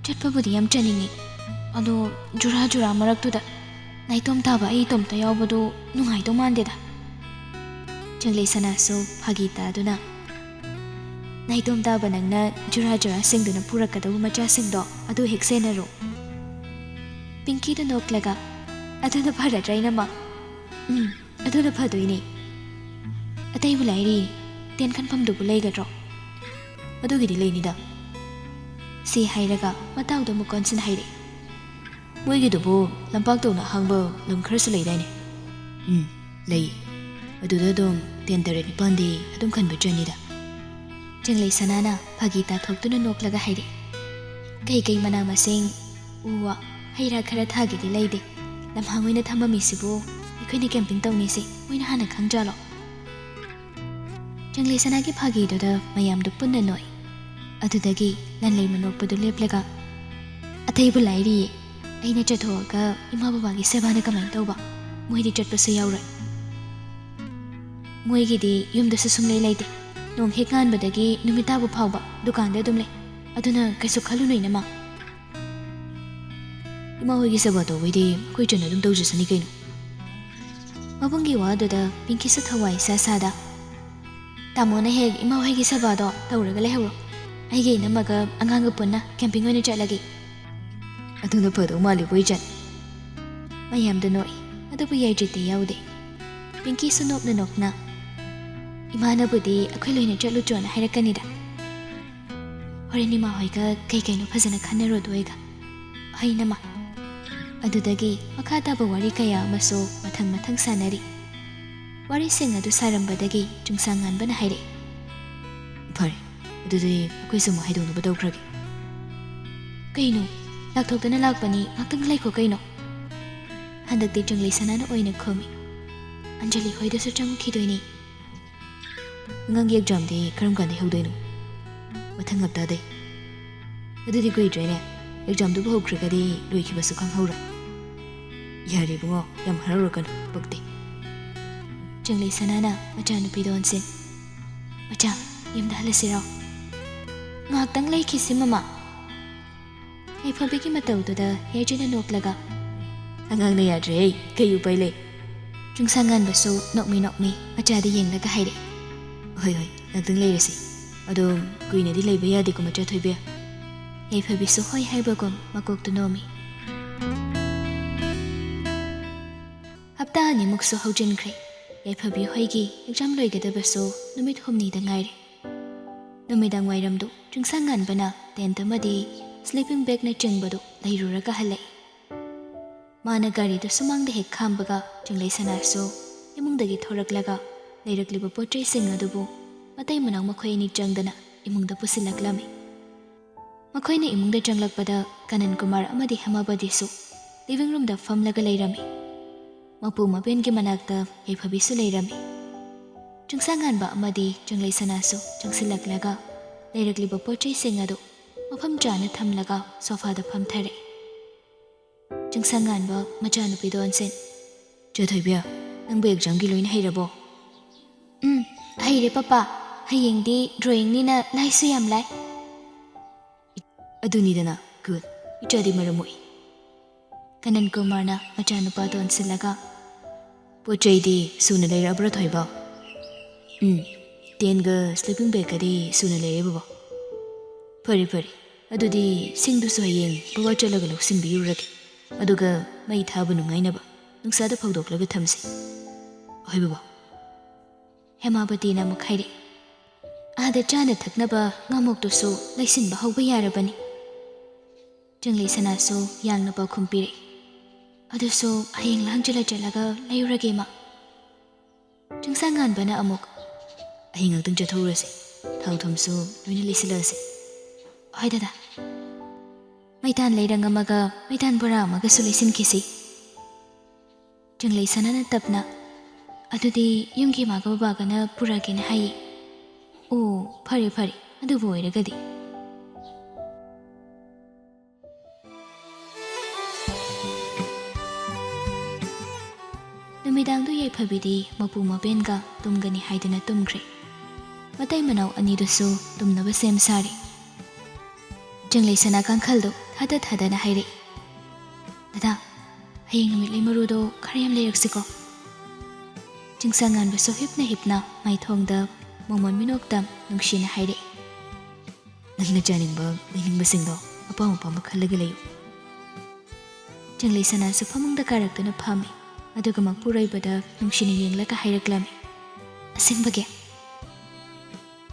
"ꯆꯠꯄꯕꯨꯗꯤ ꯌꯥꯝ ꯆꯠꯅꯤꯡꯉꯤ, ꯑꯗꯣ ꯖꯨꯔꯥ ꯖꯨꯔꯥ ꯃꯔꯛꯇꯨꯗ ꯅꯥꯏꯇꯣꯝ ꯇꯥꯕ ꯑꯩ ꯏꯇꯣꯝꯇ ꯌꯥꯎꯕꯗꯨ ꯅꯨꯡꯉꯥꯏꯗꯧ ꯃꯥꯟꯗꯦꯗ꯫" ꯆꯪꯂꯩ ꯁꯅꯥꯁꯨ ꯐꯥꯒꯤ ꯇꯥꯗꯨꯅ, "ꯅꯥꯏꯇꯣꯝ ꯇꯥꯕ ꯅꯪꯅ ꯖꯨꯔꯥ ꯖꯨꯔꯥ ꯁꯦꯡꯗꯨꯅ ꯄꯨꯔꯛꯀꯗꯧꯕ ꯃꯆꯥꯁꯤꯡꯗꯣ ꯑꯗꯨ ꯍꯦꯛ ꯁꯦꯟꯅꯔꯣ꯫" ꯄꯤꯡꯀꯤꯗ ꯅꯣꯛꯂꯒ, "ꯑꯗꯨꯅ ꯐꯔꯗ꯭ꯔꯥ, ꯏꯅꯝꯃ?" "ꯎꯝ, ꯑꯗꯨꯅ ꯐꯗꯣꯏꯅꯦ꯫ ꯑꯇꯩꯕꯨ ꯂꯥꯏꯔꯤ, ꯇꯦꯟ ꯈꯟꯐꯝꯗꯨꯕꯨ ꯂꯩꯒꯗ꯭ꯔꯣ?" "ꯑꯗꯨꯒꯤꯗꯤ ꯂꯩꯅꯤꯗ꯫" ꯁꯤ ꯍꯥꯏꯔꯒ ꯃꯇꯥꯎꯗ ꯑꯃꯨꯛ ꯀꯣꯟꯁꯤꯟ ꯍꯥꯏꯔꯛꯏ, "ꯃꯣꯏꯒꯤꯗꯨꯕꯨ ꯂꯝꯄꯥꯛꯇꯧꯅ ꯑꯍꯥꯡꯕ ꯂꯝ ꯈꯔꯁꯨ ꯂꯩꯗꯥꯏꯅꯦ?" "ꯎꯝ, ꯂꯩ꯫ ꯑꯗꯨꯗ ꯑꯗꯨꯝ ꯇꯦꯟ ꯇꯔꯦꯠ ꯅꯤꯄꯥꯜꯗꯤ ꯑꯗꯨꯝ ꯈꯟꯕ ꯆꯟꯅꯤꯗ꯫" ꯆꯪꯂꯩ ꯁꯅꯥꯅ ꯐꯥꯒꯤ ꯇꯥꯊꯣꯛꯇꯨꯅ ꯅꯣꯛꯂꯒ ꯍꯥꯏꯔꯛꯏ, "ꯀꯩꯀꯩ ꯃꯅꯥ ꯃꯁꯤꯡ, ꯎ ꯋꯥ, ꯍꯩ ꯔꯥ ꯈꯔ ꯊꯥꯒꯦꯗꯤ ꯂꯩꯗꯦ꯫ ꯂꯝꯍꯥꯡ ꯑꯣꯏꯅ ꯊꯝꯃꯝꯃꯤꯁꯤꯕꯨ ꯑꯩꯈꯣꯏꯅ ꯀꯦꯝꯄꯤꯡ ꯇꯧꯅꯤꯁꯦ ꯃꯣꯏꯅ ꯍꯥꯟꯅ ꯈꯪꯖꯥꯠꯂꯣ? ꯆꯪꯂꯩ ꯁꯅꯥꯒꯤ ꯐꯥꯒꯤꯗꯨꯗ ꯃꯌꯥꯝꯗꯨ ꯄꯨꯟꯅ ꯅꯣꯛꯏ꯫ ꯑꯗꯨꯗꯒꯤ ꯂꯟꯂꯩꯃ ꯅꯣꯛꯄꯗꯨ ꯂꯦꯞꯂꯒ, "ꯑꯇꯩꯕꯨ ꯂꯥꯏꯔꯤꯌꯦ, ꯑꯩꯅ ꯆꯠꯊꯣꯛꯑꯒ ꯏꯃꯥ ꯕꯕꯥꯒꯤ ꯁꯦꯕꯥꯅ ꯀꯃꯥꯏꯅ ꯇꯧꯕ? ꯃꯣꯏꯗꯤ ꯆꯠꯄꯁꯨ ꯌꯥꯎꯔꯣꯏ꯫ ꯃꯣꯏꯒꯤꯗꯤ ꯌꯨꯝꯗꯁꯨ ꯁꯨꯡꯂꯩ ꯂꯩꯇꯦ꯫ ꯅꯣꯡ ꯍꯦꯛ ꯉꯥꯟꯕꯗꯒꯤ ꯅꯨꯃꯤꯠ ꯇꯥꯕ ꯐꯥꯎꯕ ꯗꯨꯀꯥꯟꯗ ꯑꯗꯨꯝ ꯂꯩ꯫ ꯑꯗꯨꯅ ꯀꯩꯁꯨ ꯈꯜꯂꯨꯅꯨ, ꯏꯅꯝꯃ꯫ ꯏꯃꯥ ꯍꯣꯏꯒꯤ ꯁꯦꯕꯥ ꯇꯧꯕꯩꯗꯤ ꯑꯩꯈꯣꯏ ꯆꯟꯅ ꯑꯗꯨꯝ ꯇꯧꯖꯁꯅꯤ ꯀꯩꯅꯣ꯫" ꯃꯕꯨꯡꯒꯤ ꯋꯥꯗꯨꯗ ꯄꯤꯡꯀꯤꯁꯨ ꯊꯋꯥꯏ ꯏꯁꯥ ꯁꯥꯗ, "ꯇꯥꯃꯣꯅ ꯍꯦꯛ ꯏꯃꯥ ꯍꯣꯏꯒꯤ ꯁꯦꯕꯥꯗꯣ ꯇꯧꯔꯒ ꯂꯩꯍꯧꯔꯣ꯫ ꯑꯩꯒ ꯏꯅꯝꯃꯒ ꯑꯉꯥꯡꯒ ꯄꯨꯟꯅ ꯀꯦꯝꯄꯤꯡ ꯑꯣꯏꯅ ꯆꯠꯂꯒꯦ꯫" "ꯑꯗꯨꯅ ꯐꯗꯧ ꯃꯥꯜꯂꯤꯕꯣ, ꯏꯆꯟ?" ꯃꯌꯥꯝꯗ ꯅꯣꯛꯏ, ꯑꯗꯨꯕꯨ ꯌꯥꯏꯗ꯭ꯔꯤꯠꯇꯤ ꯌꯥꯎꯗꯦ꯫ ꯄꯤꯡꯀꯤꯁꯨ ꯅꯣꯛꯅ ꯅꯣꯛꯅ, "ꯏꯃꯥꯅꯕꯨꯗꯤ ꯑꯩꯈꯣꯏ ꯂꯣꯏꯅ ꯆꯠꯂꯨꯆꯣꯅ ꯍꯥꯏꯔꯛꯀꯅꯤꯗ꯫ ꯍꯣꯔꯦꯟ ꯏꯃꯥ ꯍꯣꯏꯒ ꯀꯩ ꯀꯩꯅꯣ ꯐꯖꯅ ꯈꯟꯅꯔꯣ ꯑꯗꯨ ꯑꯣꯏꯒ꯫ ꯍꯣꯏ, ꯏꯅꯝꯃ꯫" ꯑꯗꯨꯗꯒꯤ ꯃꯈꯥ ꯇꯥꯕ ꯋꯥꯔꯤ ꯀꯌꯥ ꯑꯃꯁꯨ ꯃꯊꯪ ꯃꯊꯪ ꯁꯥꯟꯅꯔꯤ꯫ ꯋꯥꯔꯤꯁꯤꯡ ꯑꯗꯨ ꯁꯥꯔꯝꯕꯗꯒꯤ ꯆꯨꯡꯁꯥꯡ ꯉꯥꯟꯕꯅ ꯍꯥꯏꯔꯛꯏ, "ꯐꯔꯦ, ꯑꯗꯨꯗꯤ ꯑꯩꯈꯣꯏꯁꯨ ꯑꯃꯨꯛ ꯍꯥꯏꯗꯣꯛꯅꯕ ꯇꯧꯈ꯭ꯔꯒꯦ꯫" "ꯀꯩꯅꯣ? ꯂꯥꯛꯊꯣꯛꯇꯅ ꯂꯥꯛꯄꯅꯤ, ꯉꯥꯛꯇꯪ ꯂꯩꯈꯣ ꯀꯩꯅꯣ꯫" ꯍꯟꯗꯛꯇꯤ ꯆꯪꯂꯩ ꯁꯅꯥꯅ ꯑꯣꯏꯅ ꯈꯨꯝꯃꯤ꯫ "ꯑꯟꯖꯂꯤ ꯍꯣꯏꯗꯁꯨ ꯆꯪꯉꯨꯈꯤꯗꯣꯏꯅꯤ꯫" "ꯑꯉꯥꯡꯒꯤ ꯑꯦꯛꯖꯥꯝꯗꯤ ꯀꯔꯝ ꯀꯥꯟꯗ ꯍꯧꯗꯣꯏꯅꯣ?" "ꯃꯊꯪ ꯍꯞꯇꯥꯗꯩ꯫" "ꯑꯗꯨꯗꯤ ꯀꯨꯏꯗ꯭ꯔꯦꯅꯦ꯫ ꯑꯦꯛꯖꯥꯝꯗꯨꯕꯨ ꯍꯧꯈ꯭ꯔꯒꯗꯤ ꯂꯣꯏꯈꯤꯕꯁꯨ ꯈꯪꯍꯧꯔꯣꯏ꯫" "ꯌꯥꯔꯦ ꯏꯕꯨꯡꯉꯣ, ꯌꯥꯝ ꯍꯔꯥꯎꯔꯛꯀꯅꯨ, ꯄꯛꯇꯦ꯫" ꯆꯪꯂꯩ ꯁꯅꯥꯅ ꯃꯆꯥꯅꯨꯄꯤꯗ ꯑꯣꯟꯁꯤꯟ, "ꯃꯆꯥ, ꯌꯨꯝꯗ ꯍꯜꯂꯁꯤꯔꯣ?" "ꯉꯥꯏꯍꯥꯛꯇꯪ ꯂꯩꯈꯤꯁꯤ ꯃꯃꯥ꯫" ꯌꯥꯏꯐꯕꯤꯒꯤ ꯃꯇꯧꯗꯨꯗ ꯌꯥꯏꯗ꯭ꯔꯤꯅ ꯅꯣꯛꯂꯒ, "ꯑꯉꯥꯡꯅ ꯌꯥꯗ꯭ꯔꯦꯍꯦ, ꯀꯩ ꯎꯄꯥꯏ ꯂꯩ?" ꯆꯨꯡꯁꯥꯡ ꯉꯥꯟꯕꯁꯨ ꯅꯣꯛꯃꯤ ꯅꯣꯛꯃꯤ ꯃꯆꯥꯗ ꯌꯦꯡꯂꯒ ꯍꯥꯏꯔꯛꯏ, "ꯍꯣꯏ ꯍꯣꯏ, ꯉꯥꯛꯇꯪ ꯂꯩꯔꯁꯤ꯫ ꯑꯗꯣ ꯀꯨꯏꯅꯗꯤ ꯂꯩꯕ ꯌꯥꯗꯦꯀꯣ, ꯃꯆꯥ ꯊꯣꯏꯕꯤ?" ꯌꯥꯏꯐꯕꯤꯁꯨ ꯍꯣꯏ ꯍꯥꯏꯕꯒꯨꯝ ꯃꯀꯣꯛꯇꯨ ꯅꯣꯝꯃꯤ꯫ ꯍꯞꯇꯥ ꯑꯅꯤꯃꯨꯛꯁꯨ ꯍꯧꯖꯤꯟꯈ꯭ꯔꯦ꯫ ꯌꯥꯏꯐꯕꯤ ꯍꯣꯏꯒꯤ ꯑꯦꯛꯖꯥꯝ ꯂꯣꯏꯒꯗꯕꯁꯨ ꯅꯨꯃꯤꯠ ꯍꯨꯝꯅꯤꯗ ꯉꯥꯏꯔꯦ꯫ ꯅꯨꯃꯤꯗꯥꯡ ꯋꯥꯏꯔꯝꯗꯨ ꯆꯨꯡꯁꯥꯡ ꯉꯥꯟꯕꯅ ꯇꯦꯟꯠ ꯑꯃꯗꯤ ꯁ꯭ꯂꯤꯄꯤꯡ ꯕꯦꯒꯅꯆꯤꯡꯕꯗꯨ ꯂꯩꯔꯨꯔꯒ ꯍꯜꯂꯛꯏ꯫ ꯃꯥꯅ ꯒꯥꯔꯤꯗꯨ ꯁꯨꯃꯥꯡꯗ ꯍꯦꯛ ꯈꯥꯝꯕꯒ ꯆꯤꯡꯂꯩ ꯁꯅꯥꯁꯨ ꯏꯃꯨꯡꯗꯒꯤ ꯊꯣꯔꯛꯂꯒ ꯂꯩꯔꯛꯂꯤꯕ ꯄꯣꯠ ꯆꯩꯁꯤꯡ ꯑꯗꯨꯕꯨ ꯃꯇꯩ ꯃꯅꯥꯎ ꯃꯈꯣꯏ ꯑꯅꯤ ꯆꯪꯗꯅ ꯏꯃꯨꯡꯗ ꯄꯨꯁꯤꯜꯂꯛꯂꯝꯃꯤ꯫ ꯃꯈꯣꯏꯅ ꯏꯃꯨꯡꯗ ꯆꯪꯂꯛꯄꯗ ꯀꯅꯟ ꯀꯨꯃꯥꯔ ꯑꯃꯗꯤ ꯍꯦꯃꯥꯕꯗꯤꯁꯨ ꯂꯤꯚꯤꯡ ꯔꯨꯝꯗ ꯐꯝꯂꯒ ꯂꯩꯔꯝꯃꯤ꯫ ꯃꯄꯨ ꯃꯕꯦꯟꯒꯤ ꯃꯅꯥꯛꯇ ꯌꯥꯏꯐꯕꯤꯁꯨ ꯂꯩꯔꯝꯃꯤ꯫ ꯆꯤꯡꯁꯥꯡꯉꯥꯟꯕ ꯑꯃꯗꯤ ꯆꯤꯡꯂꯩ ꯁꯅꯥꯁꯨ ꯆꯪꯁꯤꯜꯂꯛꯂꯒ ꯂꯩꯔꯛꯂꯤꯕ ꯄꯣꯠ ꯆꯩꯁꯤꯡ ꯑꯗꯨ ꯃꯐꯝ ꯆꯥꯅ ꯊꯝꯂꯒ ꯁꯣꯐꯥꯗ ꯐꯝꯊꯔꯦ꯫ ꯆꯤꯡꯁꯥꯡꯉꯥꯟꯕ ꯃꯆꯥꯅꯨꯄꯤꯗ ꯑꯣꯟꯁꯤꯟ, "ꯆꯦ ꯊꯣꯏꯕꯤ, ꯅꯪꯕꯨ ꯑꯦꯛꯖꯥꯝꯒꯤ ꯂꯣꯏꯅ ꯍꯩꯔꯕꯣ?" "ꯎꯝ, ꯍꯩꯔꯦ ꯄꯄꯥ꯫ ꯍꯌꯦꯡꯗꯤ ꯗ꯭ꯔꯣꯌꯤꯡꯅꯤꯅ ꯂꯥꯏꯁꯨ ꯌꯥꯝ ꯂꯥꯏ꯫" "ꯑꯗꯨꯅꯤꯗꯅ, ꯒꯨꯗ꯫ ꯏꯆꯥꯗꯤ ꯃꯔꯝ ꯃꯣꯛꯏ꯫" ꯀꯅꯟ ꯀꯨꯃꯥꯔꯅ ꯃꯆꯥꯅꯨꯄꯥꯗ ꯑꯣꯟꯁꯤꯜꯂꯒ, "ꯄꯣꯠ ꯆꯩꯗꯤ ꯁꯨꯅ ꯂꯩꯔꯛꯑꯕ꯭ꯔꯥ ꯊꯣꯏꯕ?" "ꯎꯝ, ꯇꯦꯟꯒ ꯁ꯭ꯂꯤꯄꯤꯡ ꯕꯦꯒꯀꯗꯤ ꯁꯨꯅ ꯂꯩꯔꯦ ꯕꯕꯥ꯫" "ꯐꯔꯦ ꯐꯔꯦ, ꯑꯗꯨꯗꯤ ꯁꯤꯡꯗꯨꯁꯨ ꯍꯌꯦꯡ ꯕꯕꯥ ꯆꯠꯂꯒ ꯂꯧꯁꯤꯟꯕꯤꯔꯨꯔꯒꯦ꯫ ꯑꯗꯨꯒ ꯃꯩ ꯊꯥꯕ ꯅꯨꯡꯉꯥꯏꯅꯕ ꯅꯨꯡꯁꯥꯗ ꯐꯧꯗꯣꯛꯂꯒ ꯊꯝꯁꯤ꯫" "ꯍꯣꯏ ꯕꯕꯥ꯫" ꯍꯦꯃꯥꯕꯇꯤꯅ ꯑꯃꯨꯛ ꯍꯥꯏꯔꯛꯏ, "ꯑꯥꯗ ꯆꯥꯅ ꯊꯛꯅꯕ ꯉꯥꯃꯣꯛꯇꯨꯁꯨ ꯂꯩꯁꯤꯟꯕ ꯍꯧꯕ ꯌꯥꯔꯕꯅꯤ꯫" ꯆꯤꯡꯂꯩ ꯁꯅꯥꯁꯨ ꯌꯥꯡꯅ ꯄꯥꯎꯈꯨꯝ ꯄꯤꯔꯛꯏ, "ꯑꯗꯨꯁꯨ ꯍꯌꯦꯡ ꯂꯥꯡꯖꯤꯜꯂ ꯆꯠꯂꯒ ꯂꯩꯔꯨꯔꯒꯦ, ꯏꯃꯥ꯫" ꯆꯤꯡꯁꯥꯡꯉꯥꯟꯕꯅ ꯑꯃꯨꯛ, "ꯑꯍꯤꯡ ꯉꯥꯛꯇꯪ ꯆꯠꯊꯣꯛꯎꯔꯁꯦ, ꯊꯥꯎ ꯊꯨꯝꯁꯨ ꯂꯣꯏꯅ ꯂꯩꯁꯤꯜꯂꯛꯑꯁꯦ꯫" "ꯍꯣꯏ ꯗꯗꯥ꯫" ꯃꯩꯇꯥꯟ ꯂꯩꯔꯪ ꯑꯃꯒ ꯃꯩꯇꯥꯟ ꯕꯣꯔꯥ ꯑꯃꯒꯁꯨ ꯂꯩꯁꯤꯟꯈꯤꯁꯤ꯫ ꯆꯤꯡꯂꯩ ꯁꯅꯥꯅ ꯇꯞꯅ, "ꯑꯗꯨꯗꯤ ꯌꯨꯝꯒꯤ ꯏꯃꯥꯒ ꯕꯕꯥꯒꯅ ꯄꯨꯔꯛꯑꯒꯦꯅ ꯍꯥꯏꯌꯦ꯫" "ꯑꯣ, ꯐꯔꯦ ꯐꯔꯦ, ꯑꯗꯨꯕꯨ ꯑꯣꯏꯔꯒꯗꯤ꯫" ꯅꯨꯃꯤꯗꯥꯡꯗꯨ ꯌꯥꯏꯐꯕꯤꯗꯤ ꯃꯄꯨ ꯃꯕꯦꯟꯒ ꯇꯨꯝꯒꯅꯤ ꯍꯥꯏꯗꯨꯅ ꯇꯨꯝꯈ꯭ꯔꯦ꯫ ꯃꯇꯩ ꯃꯅꯥꯎ ꯑꯅꯤꯗꯨꯁꯨ ꯇꯨꯝꯅꯕ ꯁꯦꯝ ꯁꯥꯔꯤ꯫ ꯆꯤꯡꯂꯩ ꯁꯅꯥ ꯀꯥꯡꯈꯜꯗꯨ ꯊꯥꯗ ꯊꯥꯗꯅ ꯍꯥꯏꯔꯛꯏ, "ꯗꯗꯥ, ꯍꯌꯦꯡ ꯅꯨꯃꯤꯠꯂꯩ ꯃꯔꯨꯗꯣ ꯈꯔ ꯌꯥꯝ ꯂꯩꯔꯛꯁꯤꯀꯣ?" ꯆꯤꯡꯁꯥꯡꯉꯥꯟꯕꯁꯨ ꯍꯤꯞꯅ ꯍꯤꯞꯅ ꯃꯥꯏꯊꯣꯡꯗ ꯃꯣꯃꯣꯟ ꯃꯤꯅꯣꯛꯇ ꯅꯨꯡꯁꯤꯅ ꯍꯥꯏꯔꯛꯏ, "ꯅꯪꯅ ꯆꯥꯅꯤꯡꯕ ꯂꯩꯅꯤꯡꯕꯁꯤꯡꯗꯣ ꯑꯄꯥꯝ ꯑꯄꯥꯝꯕ ꯈꯜꯂꯒ ꯂꯩꯌꯨ꯫" ꯆꯤꯡꯂꯩ ꯁꯅꯥꯁꯨ ꯐꯃꯨꯡꯗ ꯀꯥꯔꯛꯇꯨꯅ ꯐꯝꯃꯤ꯫ ꯑꯗꯨꯒ ꯃꯄꯨꯔꯣꯏꯕꯗ ꯅꯨꯡꯁꯤꯅ ꯌꯦꯡꯂꯒ ꯍꯥꯏꯔꯛꯂꯝꯃꯤ, "ꯑꯁꯦꯡꯕꯒꯤ?"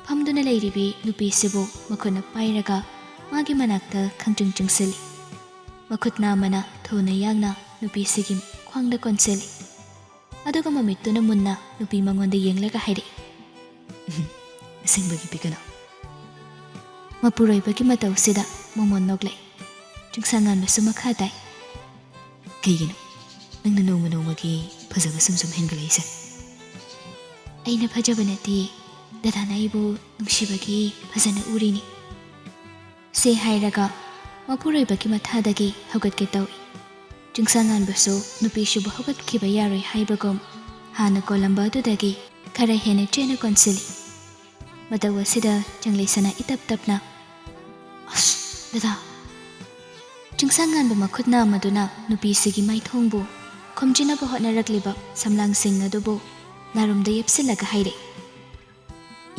ꯐꯝꯗꯨꯅ ꯂꯩꯔꯤꯕꯤ ꯅꯨꯄꯤꯁꯤꯕꯨ ꯃꯈꯨꯠꯅ ꯄꯥꯏꯔꯒ ꯃꯥꯒꯤ ꯃꯅꯥꯛꯇ ꯈꯪꯆꯤꯡ ꯆꯤꯡꯁꯤꯜꯂꯤ꯫ ꯃꯈꯨꯠ ꯅꯥꯝꯃꯅ ꯊꯨꯅ ꯌꯥꯡꯅ ꯅꯨꯄꯤꯁꯤꯒꯤ ꯈ꯭ꯋꯥꯡꯗ ꯀꯣꯟꯁꯤꯜꯂꯤ꯫ ꯑꯗꯨꯒ ꯃꯃꯤꯠꯇꯨꯅ ꯃꯨꯟꯅ ꯅꯨꯄꯤ ꯃꯉꯣꯟꯗ ꯌꯦꯡꯂꯒ ꯍꯥꯏꯔꯛꯏ, "ꯑꯁꯦꯡꯕꯒꯤ ꯄꯤꯒꯅꯨ?" ꯃꯄꯨꯔꯣꯏꯕꯒꯤ ꯃꯇꯧꯁꯤꯗ ꯃꯣꯃꯣꯟ ꯅꯣꯛꯂꯛꯏ꯫ ꯆꯤꯡꯁꯥꯡꯉꯥꯟꯕꯁꯨ ꯃꯈꯥ ꯇꯥꯏ, ꯀꯩꯒꯤꯅꯣ ꯅꯪꯅ ꯅꯣꯡꯃ ꯅꯣꯡꯃꯒꯤ ꯐꯖꯕ ꯁꯨꯝ ꯁꯨꯝ ꯍꯦꯟꯒꯠꯂꯛꯏꯁꯦ? ꯑꯩꯅ ꯐꯖꯕ ꯅꯠꯇꯦ, ꯗꯗꯥꯅ ꯑꯩꯕꯨ ꯅꯨꯡꯁꯤꯕꯒꯤ ꯐꯖꯅ ꯎꯔꯤꯅꯤ꯫ ꯁꯦ ꯍꯥꯏꯔꯒ ꯃꯄꯨꯔꯣꯏꯕꯒꯤ ꯃꯊꯥꯗꯒꯤ ꯍꯧꯒꯠꯀꯦ ꯇꯧꯏ꯫ ꯆꯤꯡꯁꯥꯡꯉꯥꯟꯕꯁꯨ ꯅꯨꯄꯤꯁꯤꯕꯨ ꯍꯧꯒꯠꯈꯤꯕ ꯌꯥꯔꯣꯏ ꯍꯥꯏꯕꯒꯨꯝ ꯍꯥꯟꯅ ꯀꯣꯜꯂꯝꯕ ꯑꯗꯨꯗꯒꯤ ꯈꯔ ꯍꯦꯟꯅ ꯆꯦꯠꯅ ꯀꯣꯟꯁꯤꯜꯂꯤ꯫ ꯃꯇꯧ ꯑꯁꯤꯗ ꯆꯪꯂꯩꯁꯅꯥ ꯏꯇꯞ ꯇꯞꯅ, "ꯑꯁ, ꯗꯗꯥ!" ꯆꯤꯡꯁꯥꯡꯉꯥꯟꯕ ꯃꯈꯨꯠ ꯅꯥꯝꯃꯗꯨꯅ ꯅꯨꯄꯤꯁꯤꯒꯤ ꯃꯥꯏꯊꯣꯡꯕꯨ ꯈꯨꯝꯖꯤꯟꯅꯕ ꯍꯣꯠꯅꯔꯛꯂꯤꯕ ꯁꯝꯂꯥꯡꯁꯤꯡ ꯑꯗꯨꯕꯨ ꯅꯥꯔꯨꯝꯗ ꯌꯦꯞꯁꯤꯜꯂꯒ ꯍꯥꯏꯔꯦ꯫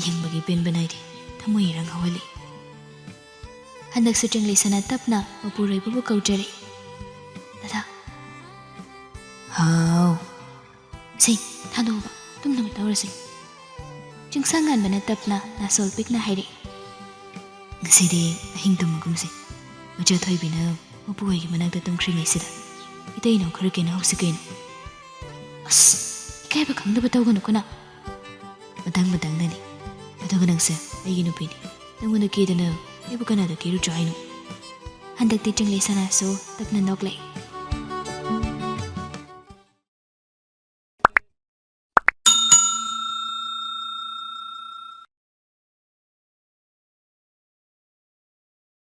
ꯌꯦꯡꯕꯒꯤ ꯄꯦꯟꯕ ꯅꯥꯏꯗꯦ, ꯊꯃꯣꯏ ꯏꯔꯪ ꯍꯧꯍꯜꯂꯤ꯫ ꯍꯟꯗꯛꯁꯨ ꯆꯪꯂꯩꯁꯅꯥ ꯇꯞꯅ ꯃꯄꯨꯔꯣꯏꯕꯕꯨ ꯀꯧꯖꯔꯦ꯫ "ꯗꯗꯥ!" "ꯍꯥꯎ?" "ꯁꯦ, ꯊꯥꯗꯣꯛꯑꯕ, ꯇꯨꯝꯅꯕ ꯇꯧꯔꯁꯤ꯫" ꯆꯤꯡꯁꯥꯡꯉꯥꯟꯕꯅ ꯇꯞꯅ ꯅꯥꯁꯣꯜ ꯄꯤꯛꯅ ꯍꯥꯏꯔꯛꯏ꯫ "ꯉꯁꯤꯗꯤ ꯑꯍꯤꯡ ꯇꯨꯝꯃꯒꯨꯝꯁꯤ꯫ ꯃꯆꯥ ꯊꯣꯏꯕꯤꯅ ꯃꯄꯨ ꯍꯣꯏꯒꯤ ꯃꯅꯥꯛꯇ ꯇꯨꯝꯈ꯭ꯔꯤꯉꯩꯁꯤꯗ ꯏꯇꯩ ꯏꯅꯥꯎ ꯈꯔ ꯀꯦꯅꯍꯧꯁꯤ ꯀꯩꯅꯣ꯫" "ꯑꯁ, ꯏꯀꯥꯏꯕ ꯈꯪꯗꯕ ꯇꯧꯒꯅꯨꯀꯣ ꯅꯪ꯫" "ꯃꯇꯥꯡ ꯃꯇꯥꯡꯅꯅꯤ꯫ ꯑꯗꯨꯒ ꯅꯪꯁꯦ ꯑꯩꯒꯤ ꯅꯨꯄꯤꯅꯤ꯫ ꯅꯪꯉꯣꯟꯗ ꯀꯦꯗꯅ ꯑꯩꯕꯨ ꯀꯅꯥꯗ ꯀꯦꯔꯨꯆꯣ ꯍꯥꯏꯅꯣ?" ꯍꯟꯗꯛꯇꯤ ꯆꯤꯡꯂꯩꯁꯅꯥꯁꯨ ꯇꯞꯅ ꯅꯣꯛꯂꯛꯏ꯫